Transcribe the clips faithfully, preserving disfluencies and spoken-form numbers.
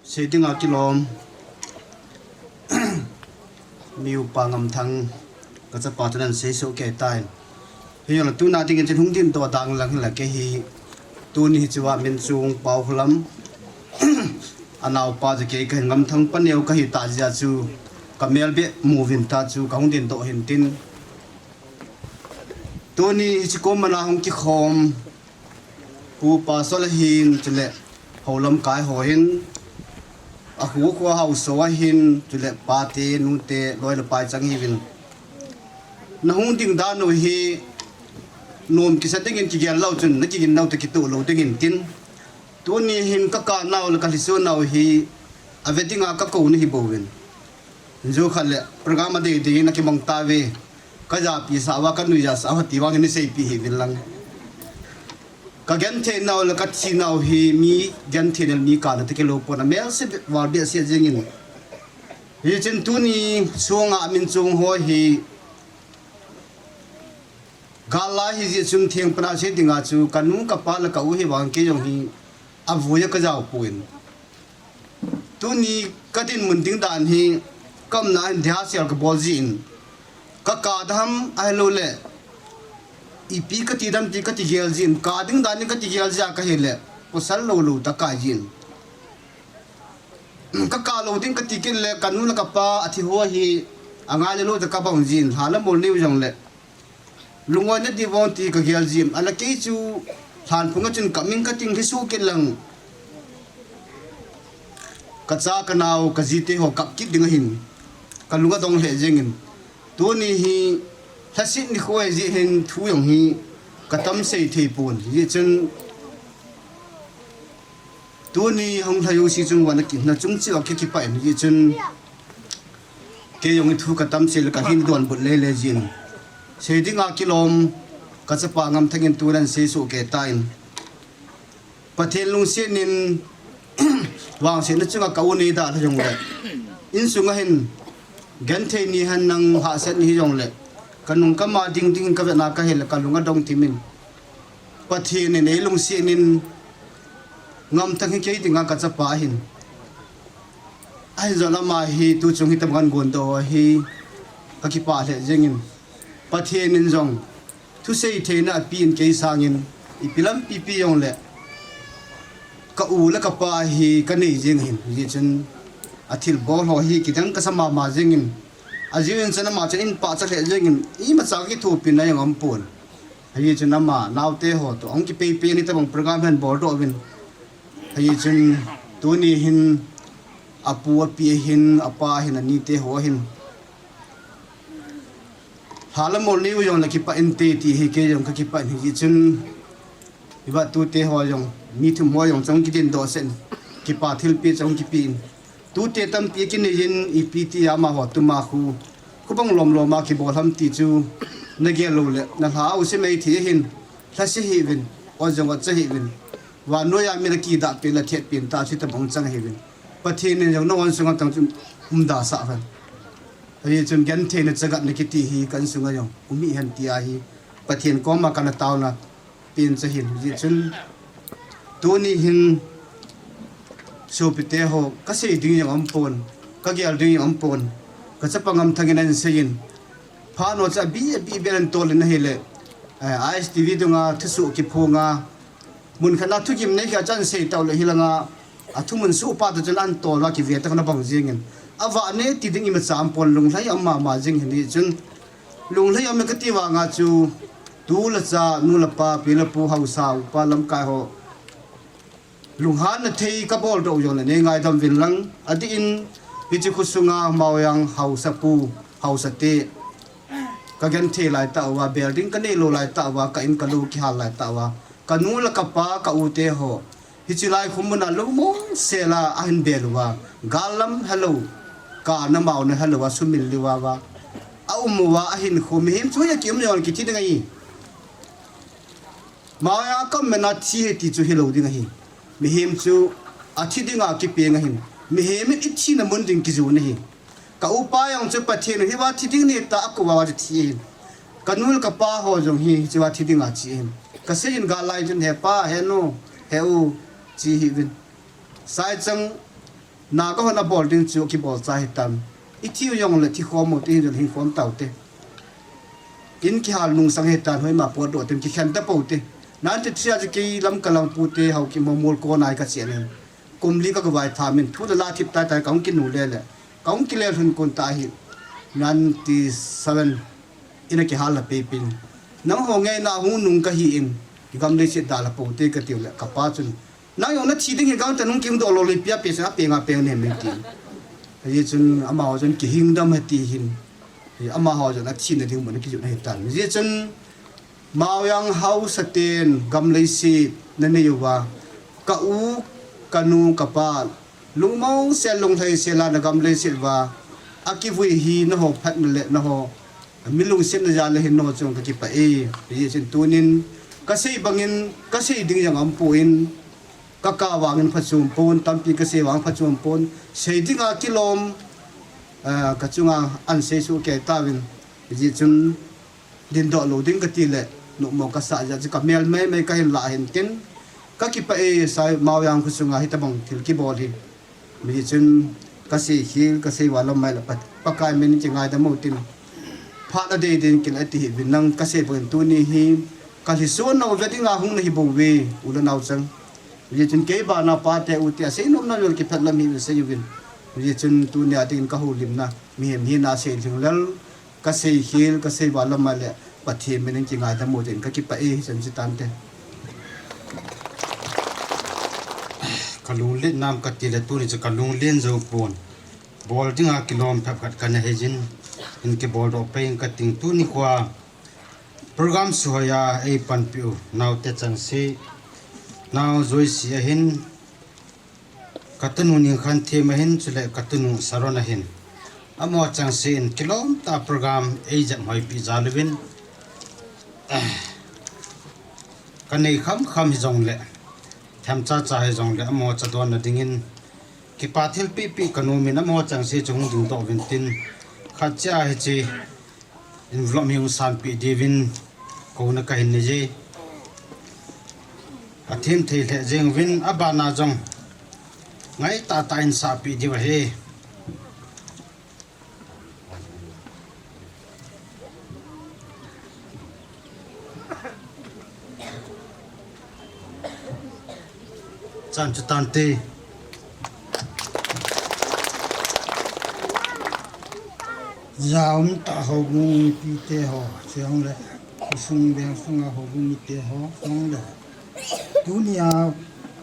Sei dinga kilom. Mi upa Ngamthang, ka chapa chu nan sei soh kei tai. Hijongle tuna dingin chun hung dingdoh dang lang hile kei hi. Tuni hi chu a min chung Paokholam. Anaopa chu kei kahin, Ngamthang paneo kahi tah jeh a chu ka mel beh mu vin ta chu ka hung dingdoh hin tin. Tuni hiche kom mana hung kikhom Pu Pastor ahin, chule hou lamkai ho hin, akhu kho haosa ahin, chule pate, nute, loi le pai chang hiuvin. Na hung ding dan u hi, nom kisa dingin kigel lou chun, na kigin nau te kitoh lou dingin tin. Tuni hin ka kah nau le ka lhiso nau hi, ave dinga ka kou na hi bouvin. Ju khat le program a dei dei na kimang tave. Ka japi sah uva, ka nuija sah uva, ti vang hin seipeh hih uvin lang. Ka genthei nau le ka thi nau hi mi genthei nel mi kana te kilou pon a melse val behseh jengin. Hichun tuni sunga min chung ho hi gal lai hi jeh chun theng pana sei dinga chu ka nu ka pa le ka u hi vang kei jong hi avui a ka jao pon. Tuni ka dinmun ding dan hi, ka umna hin dihasel ka bol jin. Ka kah dam ahilou le, ipi ka ti dam ti ka ti gel jin. Kah ding dan in ka ti gel jia ka hile, pasal lou lou ta kai jin. Ka kah lou ding ka ti kit le, ka nu le ka pa athi ho hi, angai le lou ta ka bang jin. Lha le mol neiu jongle. Lungnoi na di vong ti ka gel jin, ala kei chu lhanphung a chun ka min ka ting hi su kit lang. Ka cha ka nao ka jite ho kap kit ding ahin. Ka lung adong lheh jengin. Tuni hi lhaset nikho ahi jeh hin thu jong hi ka tam sei thei pon. Hijeh chun Tuni hung lhai u si chung vana kihna chung cheh a kei kipah in hijeh chun. Kei jong hi thu ka tam sei le ka hin donbut lele jin. Sei dinga kilom ka chapa Ngamthang in tunan sei soh kei tan. Pathen lungset in vangsetna chunga ka u nei dalha jongle. Insunga hin genthei ni hen nang hahsat ni hijongle. Ka nung ka ma ding ding ka vetna ka hile ka lung adong thim in. Pathen in eilungset in Ngamthang hi kei dinga ka chapa ahin. Ahin jong ama hi tuchung hitabang an gondoh hi ka kipah lheh jengin. Pathen in jong thusei theina apen kei sangin ipi lampi pi jongle ka u le ka pa hi ka nei jeng ahin. Hijeh chun athilbol ho hi kidang kasa mama jengin. Ajeh in chun ama chun eipachat lheh jengin imacha kithopina jong aumpon. Hijeh chun ama naote ho toh ahung kipei pei in hitabang program ahin boldoh uvin. Hijeh chun tuni hin apu api ahin apa ahin anite ho ahin. Lha le mol neiu jongle kipah inte ti hi kei jong ka kipah in hijeh chun. Iva tute ho jong, mi thum ho jong chong kidindoh sen, kipa thilpeh chong kipe in. Tute tampi kinei in ipi ti amaho tuma khu, khubang lom lom a kibol ham ti chu, na gel lou le, na lha u se mei thei hin, lhase hih uvin, ot jong otcha hih uvin. Vannoiya mi na kidah pen le thet pen tah chu hitabang chang hih uvin. Pathen in jong na ot sunga tang chu umda sah uvin. Hijeh chun gentheina chagatna kiti hi ka insunga jong um hih hen ti ahi. Pathen koma kana taona pen chu ahin. Hijeh chun tuni hin sopite ho ka sei ding jong aumpon, ka gel ding jong aumpon. Ka chapa Ngamthang in ahin sei in. Phat ho chu abi, abi bel in tol in ahile. Eh, I S T V dunga thusoh kiphonga. Mun khat na thugim nei khat chan sei tau le hilanga. Athumun sohpa toh chun ahin tol a kive tah kana bang jengin. Avah ne ti ding imacha aumpon lunglhai um mama jeng hin hijeh chun. Lunglhai um e kati vanga chu, tu le cha, nu le pa, pi le pu, haosa, upa lamkai ho. Lunghanna thei ka boldoh jongle nei ngaidam uvin lang, adeh in, hiche khosunga Maojang haosapu, haosate. Ka genthei lai tah uva, bel ding ka neilou lai tah uva, ka in ka lou kihal lai tah uva. Ka nu le ka pa, ka u te ho. Hiche lai khomuna lou mong sela ahin bel uva. Gal lam helou. Kana maona helou a sumil liu va va. Aum uva ahinkho mihem chu hoiya kium jong kithi ding ahi. Maoya ka umna thi ahi ti chu hilou ding ahi. Mihem chu athi dinga kipeng ahin. Mihem in ithina mun ding kijon ahi. Ka upa jong chu Pathen in hiva thi ding nita akou uva chu thi ahin. Ka nu le ka pa ho jong hi hichea thi dinga che ahin. Ka sei in gal lai chun he pa, he nu, he u, che hih uvin. Saichang Na ka hon a bol ding chu kibol cha hitan. I thiu jong le thi khom mo te hin jong hin khom tau te. In kihal nung sang hitan hoi ma pot do tem kikhen ta po te. Nan te thia ji ki lam ka lang pu te hau ki mo mol ko nai ka chian in. Kum li ka ka vai tha min thu da la thip tai tai ka hung ki nu le le. Ka hung ki le hun kun ta hi. Nan ti seven. Ina kihal la pe pin. Nang ho nge na hung nung ka hi in. Gam le sit da la po te ka tiu le ka pa chun. Nang jong na thi ding hi gam ta nung kim do lo le pia pe sa pe nga pe ne me ti. Ye chun ama ho chun ki hing dam ha ti hin. Ama ho chun a thi na ding mo na ki ju na hi tan. Ye chun Maoyang hausa ten gam leiset na nei uva, ka u, ka nu, ka pa, lungmong sel lunglhai sel a na gam leiset uva, a kivui hi na ho phat na le na ho, mi lungset na ja le hin na ho chung ka kipah e, hijeh chun tunin, ka sei bangin, ka sei ding jong um pon, ka ka vangin phachom pon, tampi ka sei vang phachom pon, sei dinga kilom, eh, ka chunga an sei su ke tavin, hijeh chun, Din doh lo ding ka ti le, numo ka sa ja chu ka mel mai mai ka hin la hin tin. Ka kipah e sai Maoyang khu sunga hitabang thil kibol hi. Mi chun ka sei khel, ka sei va lam mai la pat. Pakai min ki ngai da mo tin. Phat a dei din kin a ti hi vin nang ka sei pon tuni hi. Ka hi suan no ve dinga hung na hi bo ve, u le nao chang. Mi chun kei bana pa te u te a sei nom na lol ki phat lam hi sei u vin. Mi chun tuni a ding ka holim na. Mi hem hi na sei thing lal. Ka sei khel, ka sei va lam a le Pathen min in ki ngai da mo tin ka kipah e, chan chi tan te. Ka lunglen nam ka ti le tuni chu ka lunglen jo pon. Bol dinga kilom phep khat ka na he jin. In kibol doh pei in ka ting tuni khua. Program suhoi a ei panpi u. Nao te chang si. Nao joi si a hin. Ka tanu Ningkhanthem ahin, chule ka tanu Saron ahin. Amaho chengse in kilom tah program ei jep hoipi jal uvin. Ka nei kham kham hijongle, themcha cha hijongle, amaho chadon na dingin kipa thilpi pi ka nom in amaho chengse chu hung dingdoh uvin tin. Khat cha hiche Envelope hi hung sanpi diuvin kouna kahin nei e. Athem thei lheh jeng uvin abana jong ngai tah tah in sahpi diu ahi. Chan chu tante. Jaum tah houbung mipite ho, chule khosung veng sunga houbung mite ho, chule tunia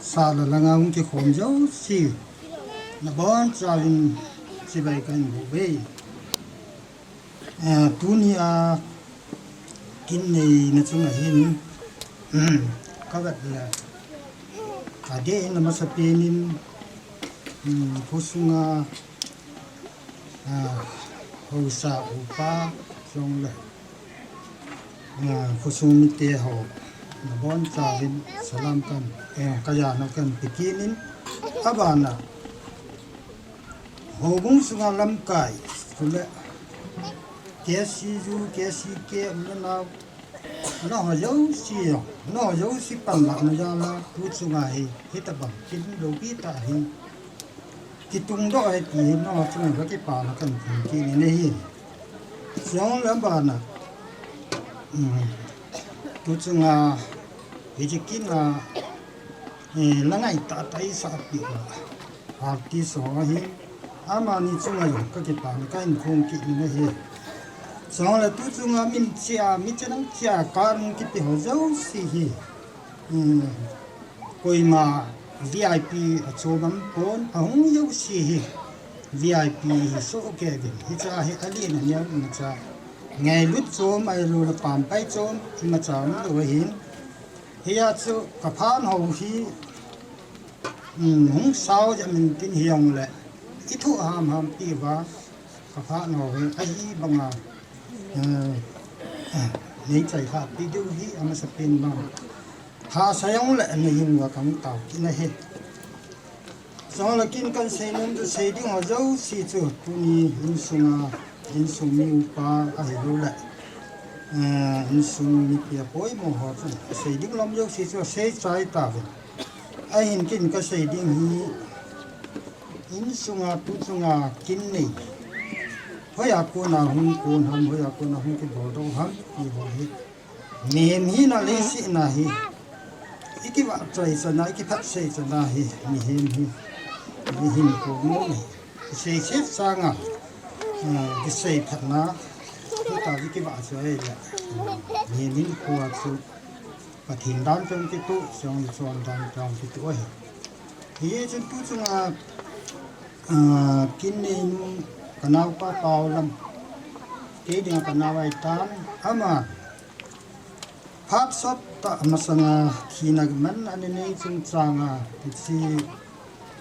sala langa hung kikhom jouse, nabonchauvin chibai kahin bol uve. Eh, tunia kin neina chunga hin, ka vet le, adeh in amasapen in, khosunga, ah, haosa upa, chule, ah, khosung mite ho, nabonchauvin salam kan, eh, kajana kan pe kit in, abana, houbung sunga lamkai, chule, K C U, K C K, u le nao, nangho jouse, nangho jouse panlahna jal a, tu chunga hi, hitabang kin loupi tah hi kitungdoh ahi ti hi, nangho chunga kakipana kan phongdoh kit in ahi. Chule abana, um, tu chunga, hiche kin a, eh, la ngai tah tah eisahpi uva, artist ho ahin, amani chunga jong kakipana kahin phongdoh kit in ahi. Chule tu chunga min chea, mi chenam chea, kan kipe ho jouse hi, um, koima V I P achom aum pon, ahung jouse hi V I P hi sohkei uvin, hiche hi alen aneo imacha, ngailut chom ahiloule pampai chom imacha umlou ahin. Hia chu kaphat ho hi, um, hung sao jep intin hijongle, ithoh hamham piuva, kaphat ho hi ahi banga, eh, neichailhahpi diu hi amasapen bang. Hahsa jongle neihin uva kahung tao kit in ahi. Chule kin kahin seinom chu sei ding ho jouse chu tuni insunga, insung mi upa ahiloule, eh, insung mipi apoimo ho chu sei ding lom jouse chu asei chai tauvin. Ahin kin kasei ding hi, Insunga tuchunga kin nei, hoiya kona hung kon ham, hoiya kona hung kibol doh ham ti ho hi, mihem hina leiset na hi ikivahchoi chana, ikiphatsei chana hi mihem hi, mihem ko mo ni. Kisei set sanga, ah, kisei phatna hita, ikivahchoi le, ah, mihem hinkho a chu Pathen dan chun kitu, chun chon dan chun kitu ahi. Hichun tuchunga, ah, kin neinu kanaopa Paolam, kei dinga kanao ahitan, ama phat sot tah masanga thina man ana nei chungchanga, hiche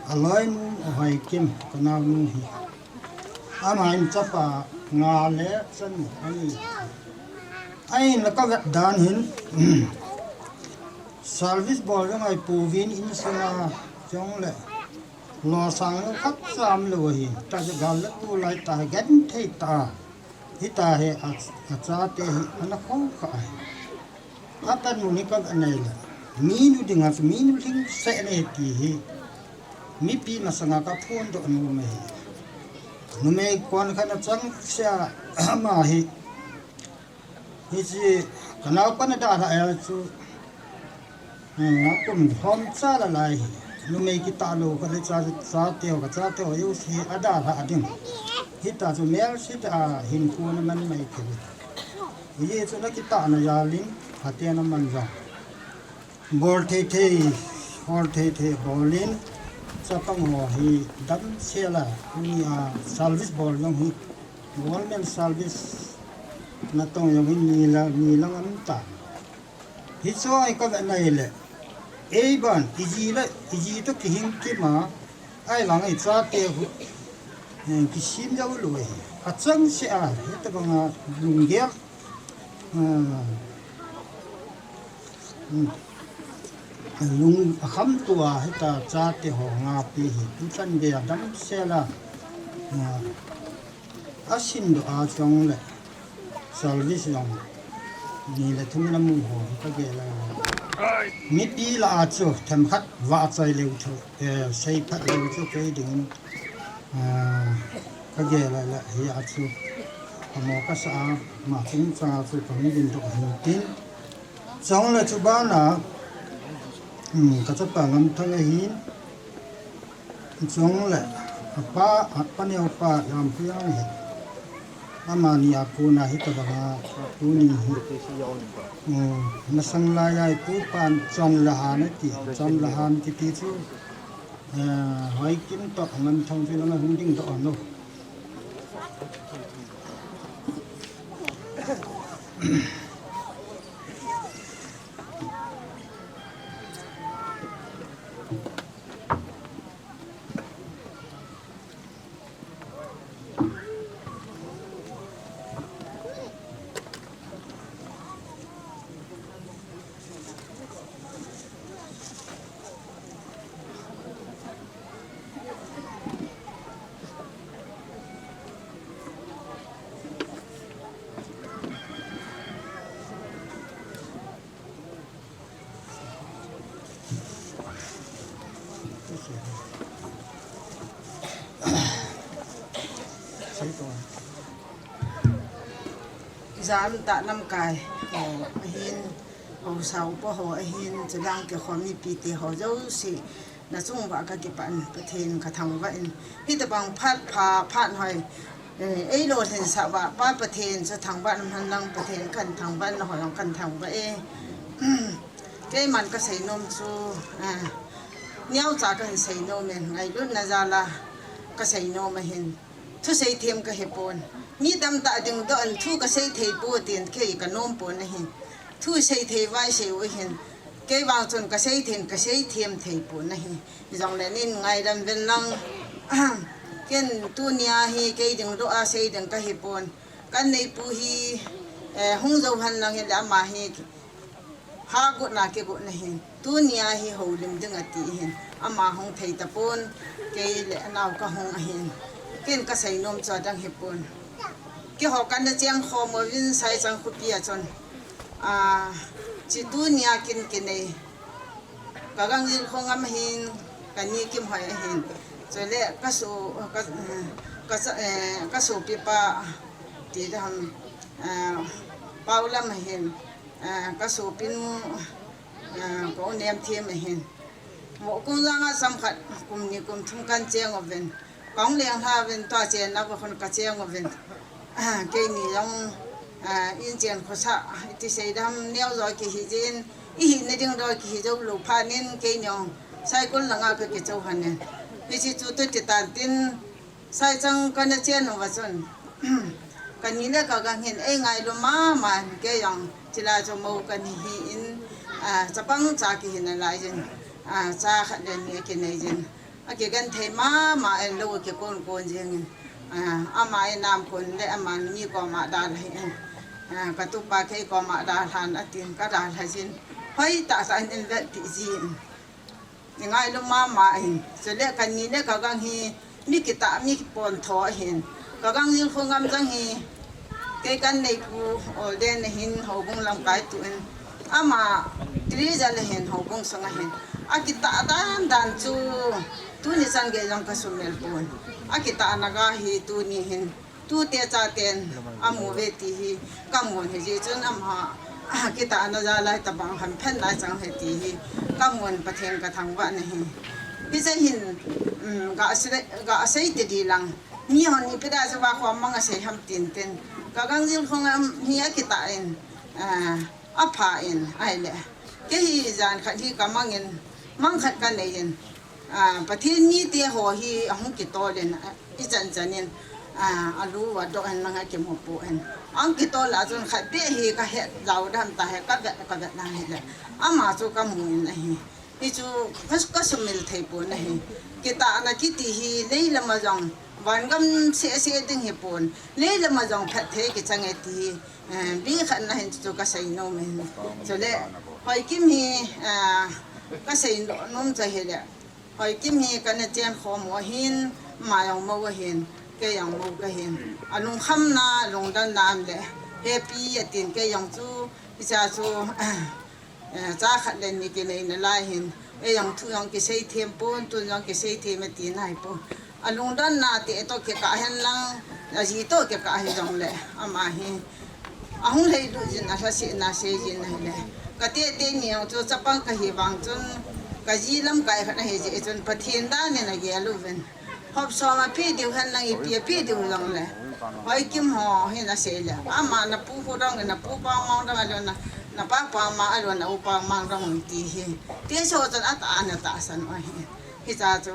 aloinu Hoikim kanaonu hi, ama in chapa nga le chanu anei. Ahinla kavet dan hin, service bol jong ahipouvin, insunga jongle losang lou khatcha umlou ahi. Tachu gal le tulai tah genthei tah a, hita hi a, achate hi ana khoukhah ahi. Apanmun hi kavet nai le, minu dinga chu minu lhingset ahi ti hi mipi masanga kaphondoh nom ahi. Numei kon khat achangseh a, ama hi, hiche kanaopan adalhah a chu, hmm, akum lhomcha la lai hi, numei kitah lou khat le cha, chateu, kachateu jouse adalhah ding, hita chu melsetah a hinkho ana man mai thei. Hichun akitahna jal in, phaten aman jong bol thei thei, bol thei thei bol in, chapang ho hi damsel a, tunia service bol jong hi, government service natong jong hi nilang, nilang umtan. Hichu hi kavet nai le, eiban, iji le, iji toh kihing kima, ahivang ichate khu, eh, kisem joulou ahi. Achangseh a, hitobanga lunggel, ah, hmm, lung akhamtua hita chate ho ngapi hi tuchan geiya damsel a, ah, asimdoh a chule service jong ni le thum in amu ho hi kagel a. Mipi lah a chu themkhat vahchoi leu chu, eh, seiphat leu chu kei dingin, ah, kagel a, hia chu amo kasa a, ama chungchang a chu kahung dingdoh ahin tin. Chule chu bana, um, kachapa Ngamthang ahin, chule apa, apa neopa Lampuiang ahin. Amani a kona hitobanga tuni hi, um, masang laiya ipuipan chon le han ati, chon le han kiti chu, eh, Hoikim toh Ngamthang chu langa hung dingdoh ahiu. Ijat tah lamkai ho ahin, haosa upa ho ahin, chule keiho mipi te ho jouse, nachung uva kakipah in, Pathen kathangvah in. Hitobang phat pha, phat hoi, eh, eilolhinsah uva Pa Pathen chu thangvah in umhen lang, Pathen kahin thangvah in, nangho jong kahin thangvah e. Keiman kasei nom chu, eh, neocha kahin sei nom in, ngailutna jal a kasei nom ahin. Thusei them kahipon. Mi tamtah dingdoh in thu kasei thei poi tin kei kanom pon ahi. Thu seithei vaisei u ahin. Kei vang chun kasei thei, kasei them thei pon ahi. Hijongle nei ngaidam uvin lang. Ken tunia hi kei dingdoh a sei ding kahipon. Kaneipu hi, eh, hung jou hen lang hile ama hi ha gotna kigotna ahin. Tunia hi houlim ding ati ahin. Ama hung thei tapon, kei le anao kahung ahin. Ken kasei nom chu adang hipon. Keiho kana cheng khom uvin Saichang khopi a chun, ah, hiche tunia kin kinei, ka Gangjil Khongam ahin, Kani Kimhoi ahin. Chule kaso, ka, ka, eh, kasopipa ti dam, eh, Paulam ahin. Eh, kasopinu, eh, ka u Nemthem ahin. Moh kum janga chomkhat, kum ni kum thum kan cheng uvin. Kahung lenglha uvin tua chenna va khun kacheng uvin. Ah, keini jong, ah, inchen khosah, iti sei dam neo jo kihi jin, ihina ding jo kihi jou lou phat in keini jong Saikul langa kakichou lhon in. Hiche chu tuti tan tin, Saichang kana chen uva chun, kani le kagang hin eingailu mama in, kei jong chila chu mou kana hi in, ah, chapang cha kihi nalai jin, ah, cha khat le ni akinei jin. Akigenthei mama in lou akikon kon jingin. Ah, ama in nam kon le ama mi koma dalha in. Ah, katupa kei koma dalhan atin kadalha jin. Hoitah tah in vetpi jin. Ingailu mama in. Chule kani le kagang hi mi kitah mi pontho ahin. Kagang Jilkhongam jong hi kei kaneipu Olden ahin, houbung lamkai tuin. Ama Trijal ahin, houbung sunga hin. Akitah dan dan chu tuni chan gei jong kasumil pon. Akitahna ga hi tuni hin tute chaten amu uve ti hi kamun, hijeh chun ama kitahna jalai tabang ham phen lai chang ahi ti hi kamun, Pathen kathangvah in ahi. Hiche hin, um, gasei, gasei tadi lang. Mihon ipi dia chu vakhom mang asei ham tin tin. Kagang Jilkhongam hi akitah in, ah, apha in, ahile. Kei hi jan khat hi kamang in, mang khat kanei in. Ah, Pathen mite ho hi ahung kitol in, ah, ichan chan in, ah, alu adoh in lang akimu pon. Ahung kitol a chun khat beh hi kahet lou dam tahe, kavet, kavet lang hile. Ama chu kamu in ahi. Hichu ka, kasumil thei pon ahi. Kitahna kiti hi, lei lama jong, van gam seh seh ding hi pon. Lei lama jong phatthei kichang e ti hi, eh, bikhat na hin chu kasei nom in. Chule, Hoikim hi, ah, kasei nom chu ahile. Hoikim hi kana chen khom u ahin, ama jong mou ahin, kei jong mou kahin. Alungkhamna, lungdonna um le, hepi atin, kei jong chu, hicha chu, Eh, cha khat le ni kinei nalai hin, ei jong thu jong kisei them pon, tun jong kisei them e ti nai pon. Alungdonna te toh kikah hen lang, aji toh kikah hi jong le, ama hi. Ahung lhailut jin, alhasetna sei jin ahile. Kate teni jong chu chapang kahi vang chun, kaji lamkai khat ahi jeh chun, Pathen dan in agel uvin. Hop som ape diu hen lang, ipi ape diu jong le. Hoikim ho hin asei le. Ama napu hu dong, napu pang mang dong, alou na, napa pang mang, alou na u pang mang dong ti hi. Ti so chun atah ana tahsan u ahi. Hicha chu,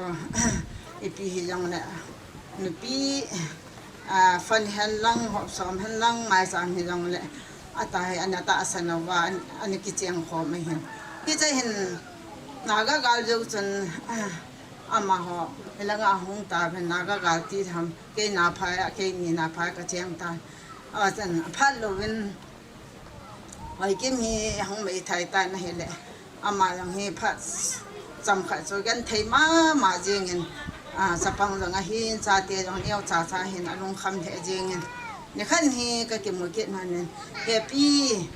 ipi hi jong le. Nupi, ah, fan hen lang, hop som hen lang, maicham hi jong le. Atah hi ana tahsan uva, an, ana kicheng khom ahi. Hiche hin, Naga gal jou chun, ah, Amaho, hilanga hung tauvin Naga gal ti ham, kei na phai a, keini na phai kacheng tan. Achan, aphat louvin, Hoikim hi hung mei thai tan ahile. Ama jong hi phat chomkhat chu genthei mama jingin, a, chapang jong ahin, chate jong neo cha cha hin alungkham lheh jingin. Nikhat hi kakimu kit manin, hepi,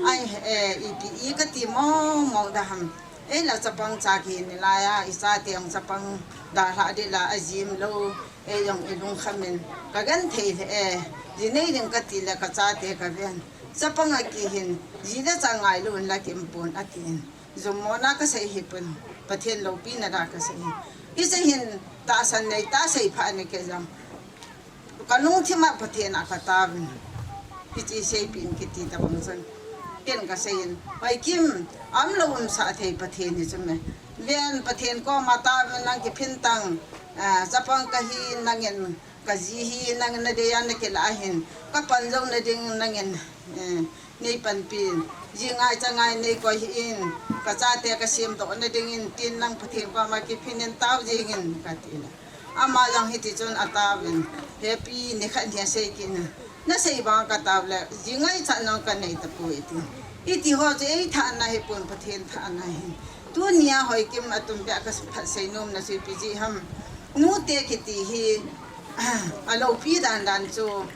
ai, eh, ipi, i kati mong mong da ham. Ei la chapang cha kihi nalai a, i chate jong chapang dalha ding la ajim lou, ei jong i lungkham in, kagenthei lheh e, ji nei ding kati le kachate kaven. Chapang akihin, ji le cha ngailun la kium pon atin. Jummo na kasei hipon, Pathen loupina da kasei hi. Hiche hin tahsan nei tah sei pha ni kei jong. Kalungthim a Pathen a kataovin. Hiche seipeh in kiti tabang chun. Ken kasei in. Hoikim, aumlou umsah thei Pathen hi chu me. Ven Pathen koma taovin nang kiphin tan. Ah, chapang kahi nangin, kaji hi nangin nadei a nakilah ahin. Kapan jou nading nangin. Eh, Nei panpin, ji ngai cha ngai nei koi hih in, kachate kasemdoh nadingin, tin lang Pathen koma kiphin in tao jingin, kati le. Ama jong hiti chun ataovin, hepi nikhat hi asei kit in, nasei bang kataove le, ji ngai cha nang kanei tapoi tin. Hiti ho chu ei thahna hipon Pathen thahna ahi. Tunia Hoikim atum pia kaphat seinom na chu ipi jeh ham. Nute kiti hi, aloupi dan dan chu,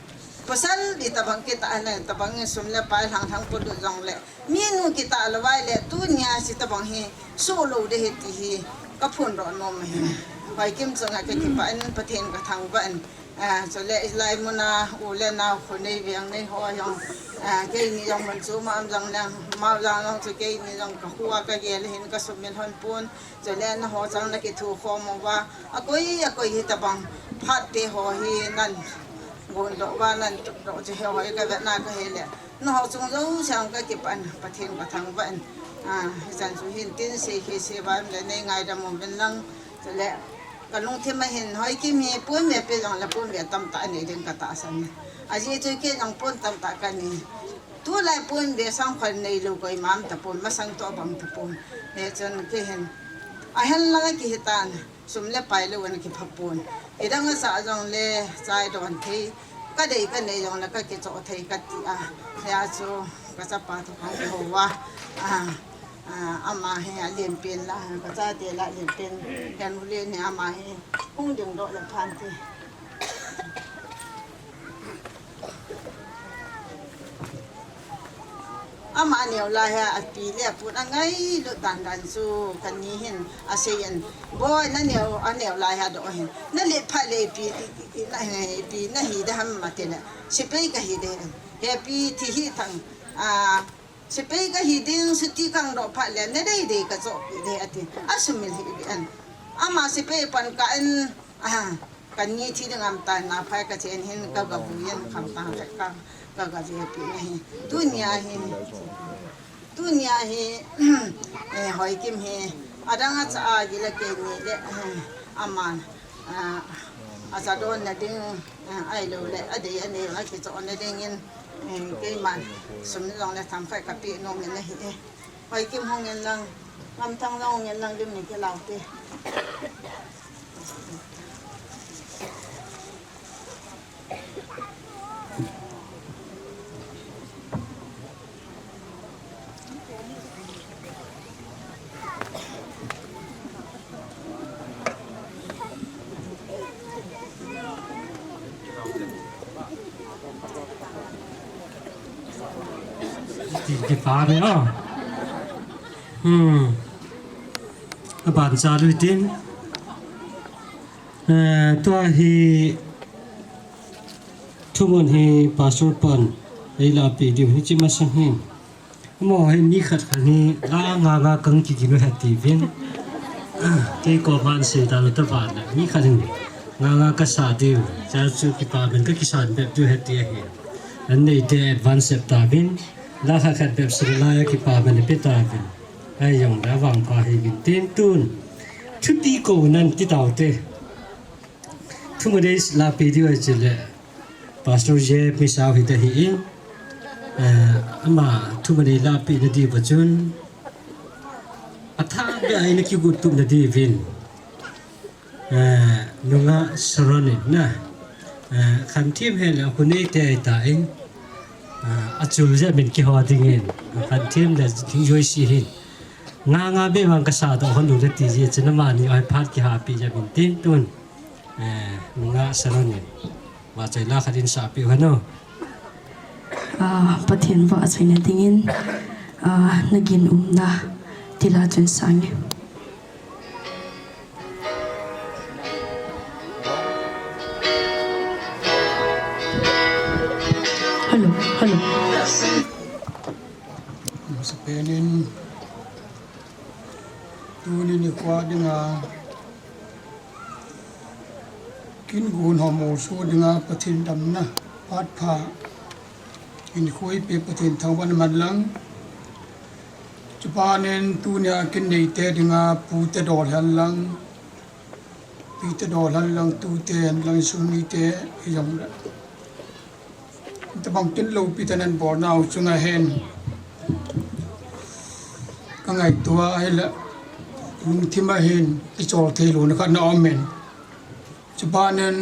Pasal itabang kitah a, tabang in sum le pai lhang lhang polut jongle, minu kitah lou vai le, tunia hitabang hi, soh lou ding ahi ti hi, Ka phun doh nom ahi. Hoikim chunga ka kipah in, Pathen ka thangvah in. Ah, chule hilai muna u le nau, khonei veng nei ho jong, ah, keini jong mun chu ma am jong leng, mau jong jong chu keini jong ka khu a ka gel hin ka sumil hon pon. Chule na ho chang na kithu khom uva. A koi, a koi hi tabang phat te ho hi nan gon doh uva, nan tup doh chu he ho hi ka vet na ka he le. Nangho chung jouse a ka kipah in, Pathen ka thangvah in. Ah, hichan chu hin tin sei khi sei va le nei ngaidam uvin lang. Chule, ka lungthim a hin Hoikim hi pon ve pe jong le pon ve tamtah anei ding ka tahsan. Ajeh chu kei jong pon tamtah ka nei. Tulai pon ve sang khol nei lou koima um tapon, masang toh bang tapon. Hichun kei hin. Ahen lang a kihi tan. Sum le pai lou ana kipha pon. Idang a sa jong le chai don thei. Ka dei ka nei jong le ka kichoh thei ka ti a. Hia chu ka chapa thu ka hou a. Ah, ah, ama hi a lienpen la, ka chate la lienpen. Hian u le ni ama hi hung ding doh le phan ti. Ama neo lai hi a pi le a pun a ngailut dan dan chu ka ni hin a sei in. Boi na neo, a neo lai hi a doh hin. Na let phat le pi, i, i, na, i, pi na hi de ham ma te le. Sepai ka hi de. He pi thi hi thang. A, sepai ka hi ding, chuti kang doh phat le, na dei dei ka choh pi de a ti. A sumil hi bi an. Ama sepai pan ka in, a, Ka ni thi ding am ta na phai ka chen hin ka ga bu yen kham ta ka, ka, ka ga ve pi na hi. Tunia hi, tunia hi, eh, Hoikim hi. Adang a cha a gi le kei ni le, eh, aman, ah, a cha don na ding, eh, ai lo le, a dei a nei a kichoh na ding in, eh, keiman sum ni jong le tham khai ka pi nom in na hi, eh. Hoikim hung in lang, Ngamthang jong hung in lang, lim ni kilau te. Ti, ti pa me, oh. Hmm. Aban cha lui tin. Eh, tua hi thumun hi Pastor pan ei la pi diu hi chi masang hi. Amaho hi mi khat khat hi nga nga nga kang ki ki no he ti vin. Kei ko man sei ta lo ta ban le mi khat hi nga nga ka sa diu. Cha chu kipa ben ka kisan bep diu he ti ahi. An nei te advance ta vin. La khat khat bep sila ya kipa ben pe ta vin. Ai jong da vang pha hi vin tin tun. Thupi ko nan ti tau te. Thumun ei la pi diu ahi chule Pastor J P Sao hi ta hi in, eh, ama thumun ei la pi na diu va chun, a tha be ai na ki gut tum na diu vin, eh, nunga Saron in na, eh, khan thim he le khu nei te ai ta in, eh, a chul je min ki ho ding in, khan thim le ding joi si hin. Nga nga be vang ka sa doh hon lu le ti je chun ama ni ai phat ki ha pi je min tin tun. Eh, nunga Saron in. Vahchoi la khat in sa pi u hen o. Ah, Pathen vahchoina dingin, ah, na gin umna ti la chun sang e. Hello, hello. Masapen in tuni nikho dinga Kin gun hom u su dinga Pathen damna, phat pha. Kin khoi pe Pathen thangvah na man lang. Chupa nen tunia kin nei te dinga pu te dol hen lang. Pi te dol hen lang, tu te hen lang, sumi te hi jong le. Tabang tin lo pi tanan bol nau chunga hin. Ka ngaito a ahile. Lungthim a hin. Kichol thei lo na khat na om in. Chupa nen.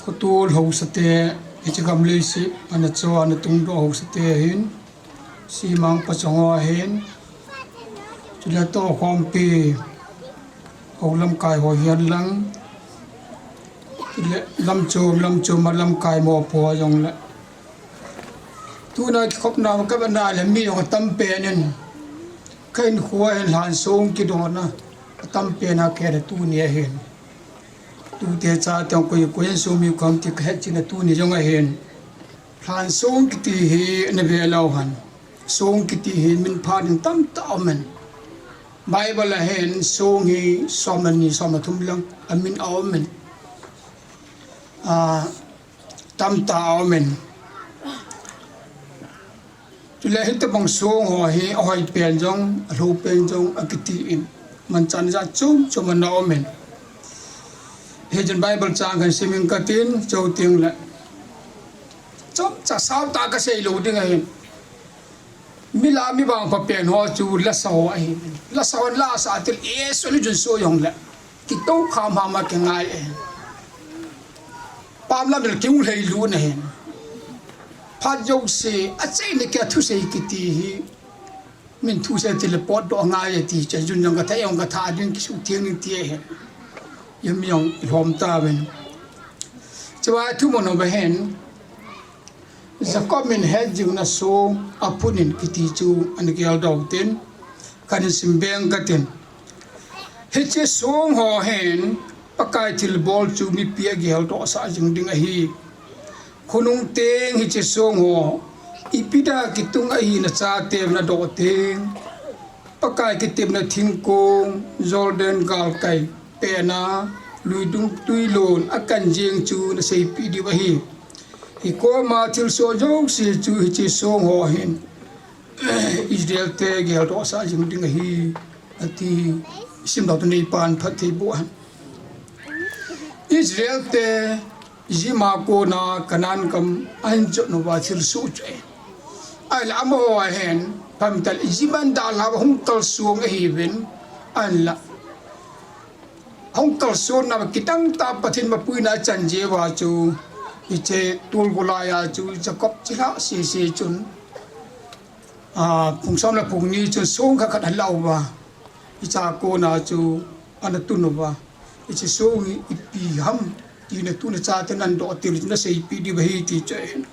Khotol hausa te. Kichi kam lei si. Ana cho ana tung do hausa te hin. Simang pachang ho hin. Chule to khompi. Ho lamkai ho hian lang. Chule lam chom, lam chom a lamkai mo po jong le. Tuna kikhopna ka ba na le mi jong tam pen in. Ka in khua hin hlan song kidona. Atam pen a kei le tuni ahin. Tute chate koi koi in sung mi kom ti kahet china tuni jong ahin. Lhan song kiti hi na ve lou ham. Song kiti hi min pha ding tamtah aum in. Bible a hin song hi som le ni som le thum lang a min aum in. A, tamtah aum in. Chule hitabang song ho hi ahoi pen jong, alou pen jong, akiti in. Manchan jat chom chom ana aum in. Hichun Bible chang kahin sim inge katin, chuteng le. Chomcha sautah kasei lou ding ahin. Mi la mi vangpha pen ho chu lasa ho ahi. Lasa ho lasa til e so li jun so jong le. Kitou kha mama kingai e. Pam lam le kiu lhei lu na hin. Phat jouse, acheina kia thusei kiti hi. Min thusei til le potdoh ngai e ti, che jun jong katha, jong katha ding kisutheng ding ti ahi. Jam jong ilhom tauvin. Chua thumun ho ba hin. Jacob in hetjingna song aphun in kiti chu ana geldoh tin, kahin sim beng katin. Hiche song ho hin Pakai thilbol chu mipi ageldohsah jing ding ahi. Khonung teng hiche song ho ipi dia kitung ahina chate nadoh teng. Pakai kitepna thingkong, Jordan galkai pehna, luidung tuilon akan jeng chu naseipeh diu ahi. Hikoma thilsoh jouse chu hiche song ho hin Israel te geldohsah jing ding ahi, ati. Simdoh tu neipan phatthei boh hen. Israel te Egypt a kona Canaan gam ahin jot nauva thilsoh chu ahi. Ahinla amaho ahin, pamtal Egypt a dalhah uva hung kalsong ahiuvin, ahinla hung kalsonna kitang tah Pathen mapuina achan jeh uva chu, hiche tolgolai a chu Jacob chilhah sese chun, a, phung som le phung ni chun song khat khat alah uva, hiche a kona chu ana tun uva, hiche song hi ipi ham, tina tuna chate nadoh til naseipeh diu ahi ti chu ahin.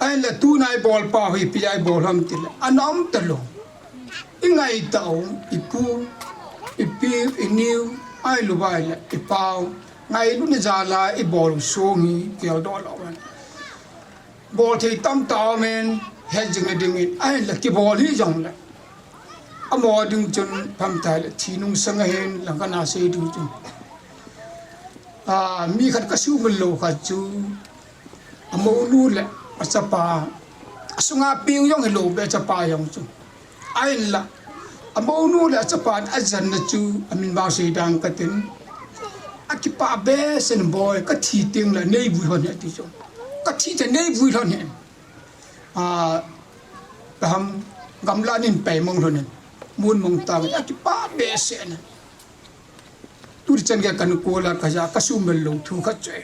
Ahinla tuna ibol pau hi ipi a ibol ham tile, ana um talou. Ingaitah u, ipu, ipi, iniu, ahilouva ahile ipau, ngailutna jal a ibol u song hi geldoh lou hen. Bolthei tamtah aumin, hetjingna dingin, ahinla kibol hijongle. Amaho ding chun pamtal le, thi nungsang ahin, langkhat a sei ding chun. A, mi khat kasumil lou khat chu, amonu le achapa, asunga peng jong hilou beh achapa jong chu. Ahinla, amonu le achapan ajanna chu, amin vang sei ding katin. Akipah behseh in boi, kathi tengle neivui lhon hih e ati chu. Kathi teng neivui lhon hih e. A, paham gamla nin peimang lhon in. Mun mang tang, akipah behseh in. Tuchan gei kankol a kaja kasumil lou thu khat chu ahi.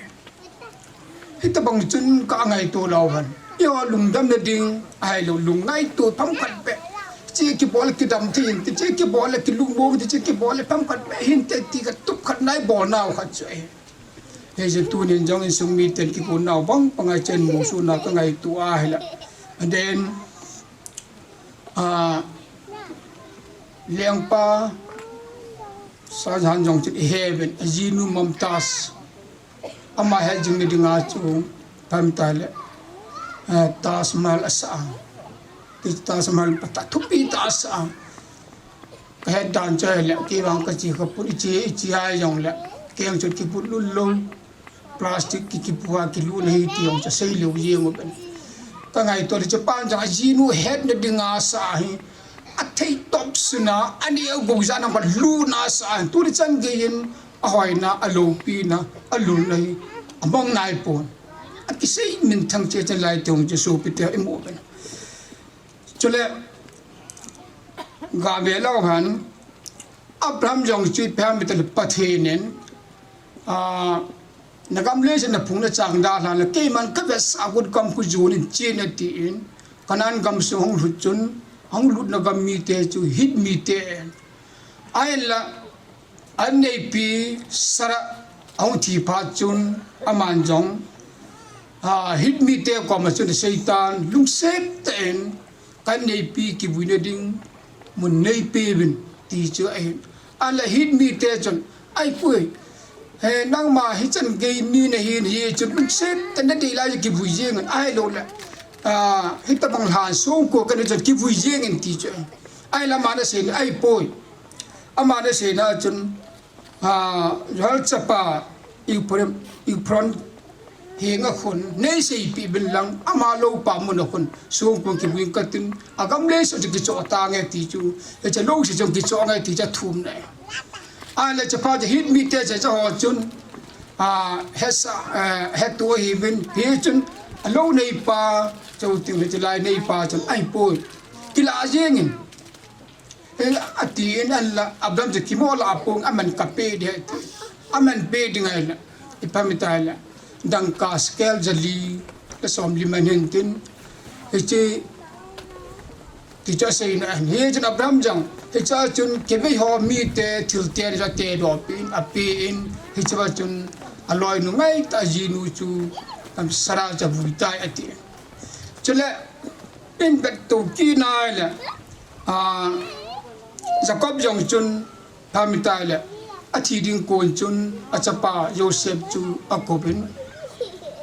Hitobang chun kangaito lou hen. Eiho lungdamna ding, ahilou lungngaito themkhat beh. Hiche kibol kidam thei inte, hiche kibol kilungmong inte, hiche kibol themkhat beh hinte ti katup khat neibolnau khat chu ahi. Hiche tunin jong insung miten kigon nau bang banga chen musuhna kangaito ahile. And then, a, lengpa Shah Jahan jong chun iheuvin, ajinu Mumtaz. Ama hetjingna dinga chu, pamtal le, eh, Taj Mahal asah a. Ti Taj Mahal phatah thupi tah asah a. Kahet dan chu ahile, kei vang kache khapon, iche, iche a jongle, keng chu kiput lut lou. Plastic ki, kipu a kilut ahi ti jong chu seilou jeng uvin. Kangaito le chupan jong ajinu hetna dinga asah hi. Athei topsun a, aneo gou jat a pat lutna asah hi. Tuchan geiyin ahoina, aloupina, alulna hi amang naipon. Akisei minthang cheh cheh lai ti jong chu sopite imu uvin. Chule, gave lou hen, Abraham jong chu ipi ham itile Pathen in, a, nagam leiset naphung nachang dalha le, keiman kavetsah got gam khu jon in chen atin, Canaan gam sung hung lut chun, hung lutna gam mite chu Hit mite ahin. Ahinla, Anneipi Sarah ahung thi phat chun aman jong, a, Hit mite koma chun aseitan lungset tah in, ka anneipi kivuina ding mun neipeuvin ti chu ahin. Ahinla Hit mite chun, ahipoi, he, nangma hichan gei mi nahin, hichun, sep tah nadei lai kivui jengin, ahilou le, ah, hitabang lhan songko kana chun kivui jengin ti chu. Ahinla ama ana seina, ahipoi. Ama ana seina chun, ah, Joel chapa, Ephraim, Ephron, henga khun, neiseipeh uvin lang, ama loupa muna khun, songko kivui katin, agam leiset chu kichoh tange ti chu, hiche lou se chu kichoh nge ti chu athum nai. Ahinla chapa chu Hit mite chu, chu ho chun, ah, hesa, eh, hetu ahiuvin, hichun, alou neipa, chuteng hiche lai neipa chun, ahipoi, kilah jengin. He, atin ahinla, Abraham chu kimoh lah a pon, aman kape ding ahi ti. Aman pe ding ahile, ipi ham itile, dangka shekel jali le somli man hintin. Hiche, ti chu aseina ahin. Hichun Abraham jong, hichea chun kivei ho mite, thilte, atedoh peh in, ape in, hichea chun aloinu ngaitah jinu chu, um, Sarah chu avui tai ati. Chule, in vet to kit nai le, ah, Jacob jong chun, ipi ham itile, athi ding kon chun, achapa Joseph chu akouvin,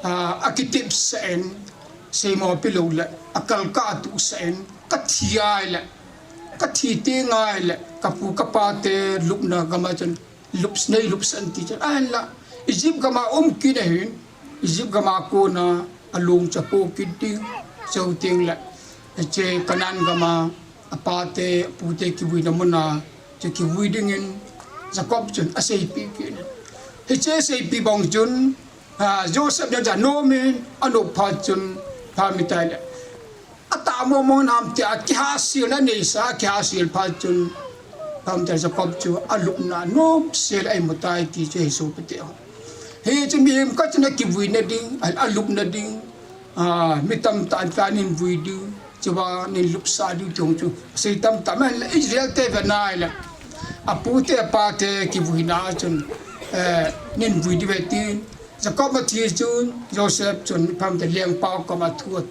ah, akitepsah in, seimo pelou le, akalkah atuhsah in, kathi ahile, kathi teng ahile, kapu kapa te lupna gama chun, lup, neilupsan ti chun. Ahinla, Egypt gama um kit ahin, Egypt gama kona along chu apoh kit ding, chuteng le, hiche Canaan gama, apate, apute kivuina muna, chu kivui dingin, Jacob chun aseipeh kit in. Hiche seipeh bang chun, ah, Joseph jong chu anomin, anop phat chun, ipi ham itile, atah mong mong nam tia, akihahsel, aneisa, akihahsel phat chun, ipi ham itile Jacob chu alupna nomsel a imu tai ti chu he sopi teho. Hichun mihem khat chun akivuina ding, a, alupna ding, ah, mi tamtah in nin vui ding, chua nin lupsah ding ti jong chu, asei tamtah man le Israel te ve nai le, apute apate kivuina chun, eh, nin vui ding ve tin, Jacob athi chun, Joseph chun, ipi ham itile lengpa koma thu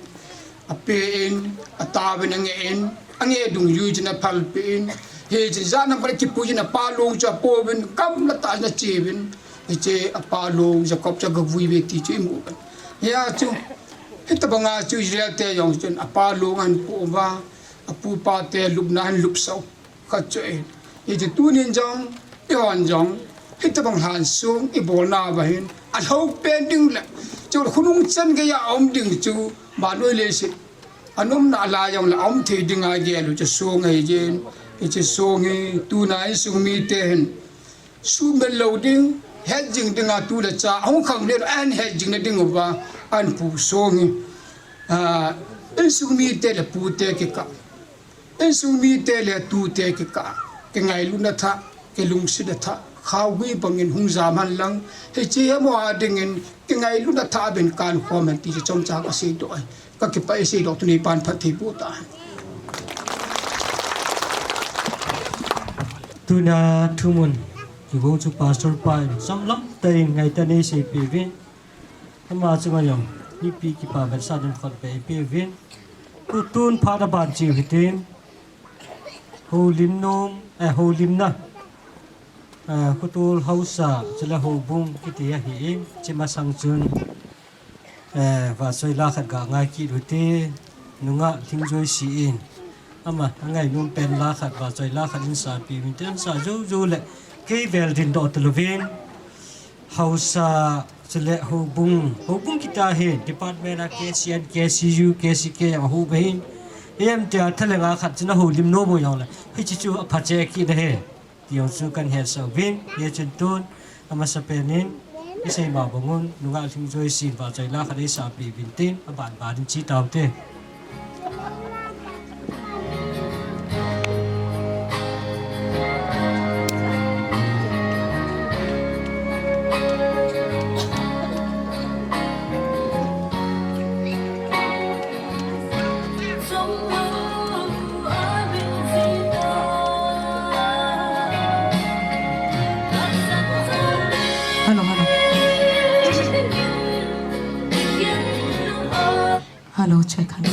ape in, ataovin angeh in, angeh dungjui chun aphalpeh in, hichun jana bana kipui chun apa long chu apouvin, gamla tah chun acheuvin, hiche apa long Jacob chu agavui uve ti chu imu uve. Hia chu, hitabanga chu Israel te jong chun apa long ahin poh uva, apu apate lupna ahin lupsah u. Khat chu ahi. Hichu tunin jong, eihon jong, hitabang lhansong ibolnauva hin, alhou pen ding le, chu khonung chan geiya aum ding chu, vannoi leiset, ana umna lai jongle aum thei dinga gel u chu song ahi jin, hichu song hi, tuna insung mite hin, suhmil lou ding, hetjing dinga tu le cha, ahung khang le, ahin hetjing na diuva, ahin pu song hi, ah, insung mite le pute kikah. Insung mite le tute kikah, kingailutna thah, kilungsetna thah, khaogui bangin hung jam hen lang, hiche amaho dingin kingailutna thah beh in kankhom hen ti chu chomcha kaseidoh ahi. Kakipah e, seidoh tuni pan phatthei boh tahen. Tuna thumun kigong chu Pastor pa in chomlam tah in ngaitah in eiseipeh uvin. Ama chunga jong mipi kipa vetsahna khut beh eipeuvin. Tutun phat aban cheu hitin. Houlim nom, eh, houlimna. Eh, khotol haosa, chule houbung kiti ahin, hiche masang chun, eh, vahchoi la khat ga ngai kit ute, nungah Lhingjoisi in. Ama, angainom pen la khat, vahchoi la khat in sapeh uvin, tin sa jou jou le, kei vel dingdoh talouvin. Haosa, chule houbung, houbung kiti ahin, department a K C N, K C U, K C K ahouva hin. Em tia thalenga khat chun ahoulim nom u jongle, hiche chu aphache kit ahi. Ti jong chu kahin hetsah uvin, hichun tun, amasapen in, isei ma bang un, nungah Lhingjoisi in vahchoi la khat eisapeh uvin tin, aban ban in che taute. Hello, hello. Hello, check, hello.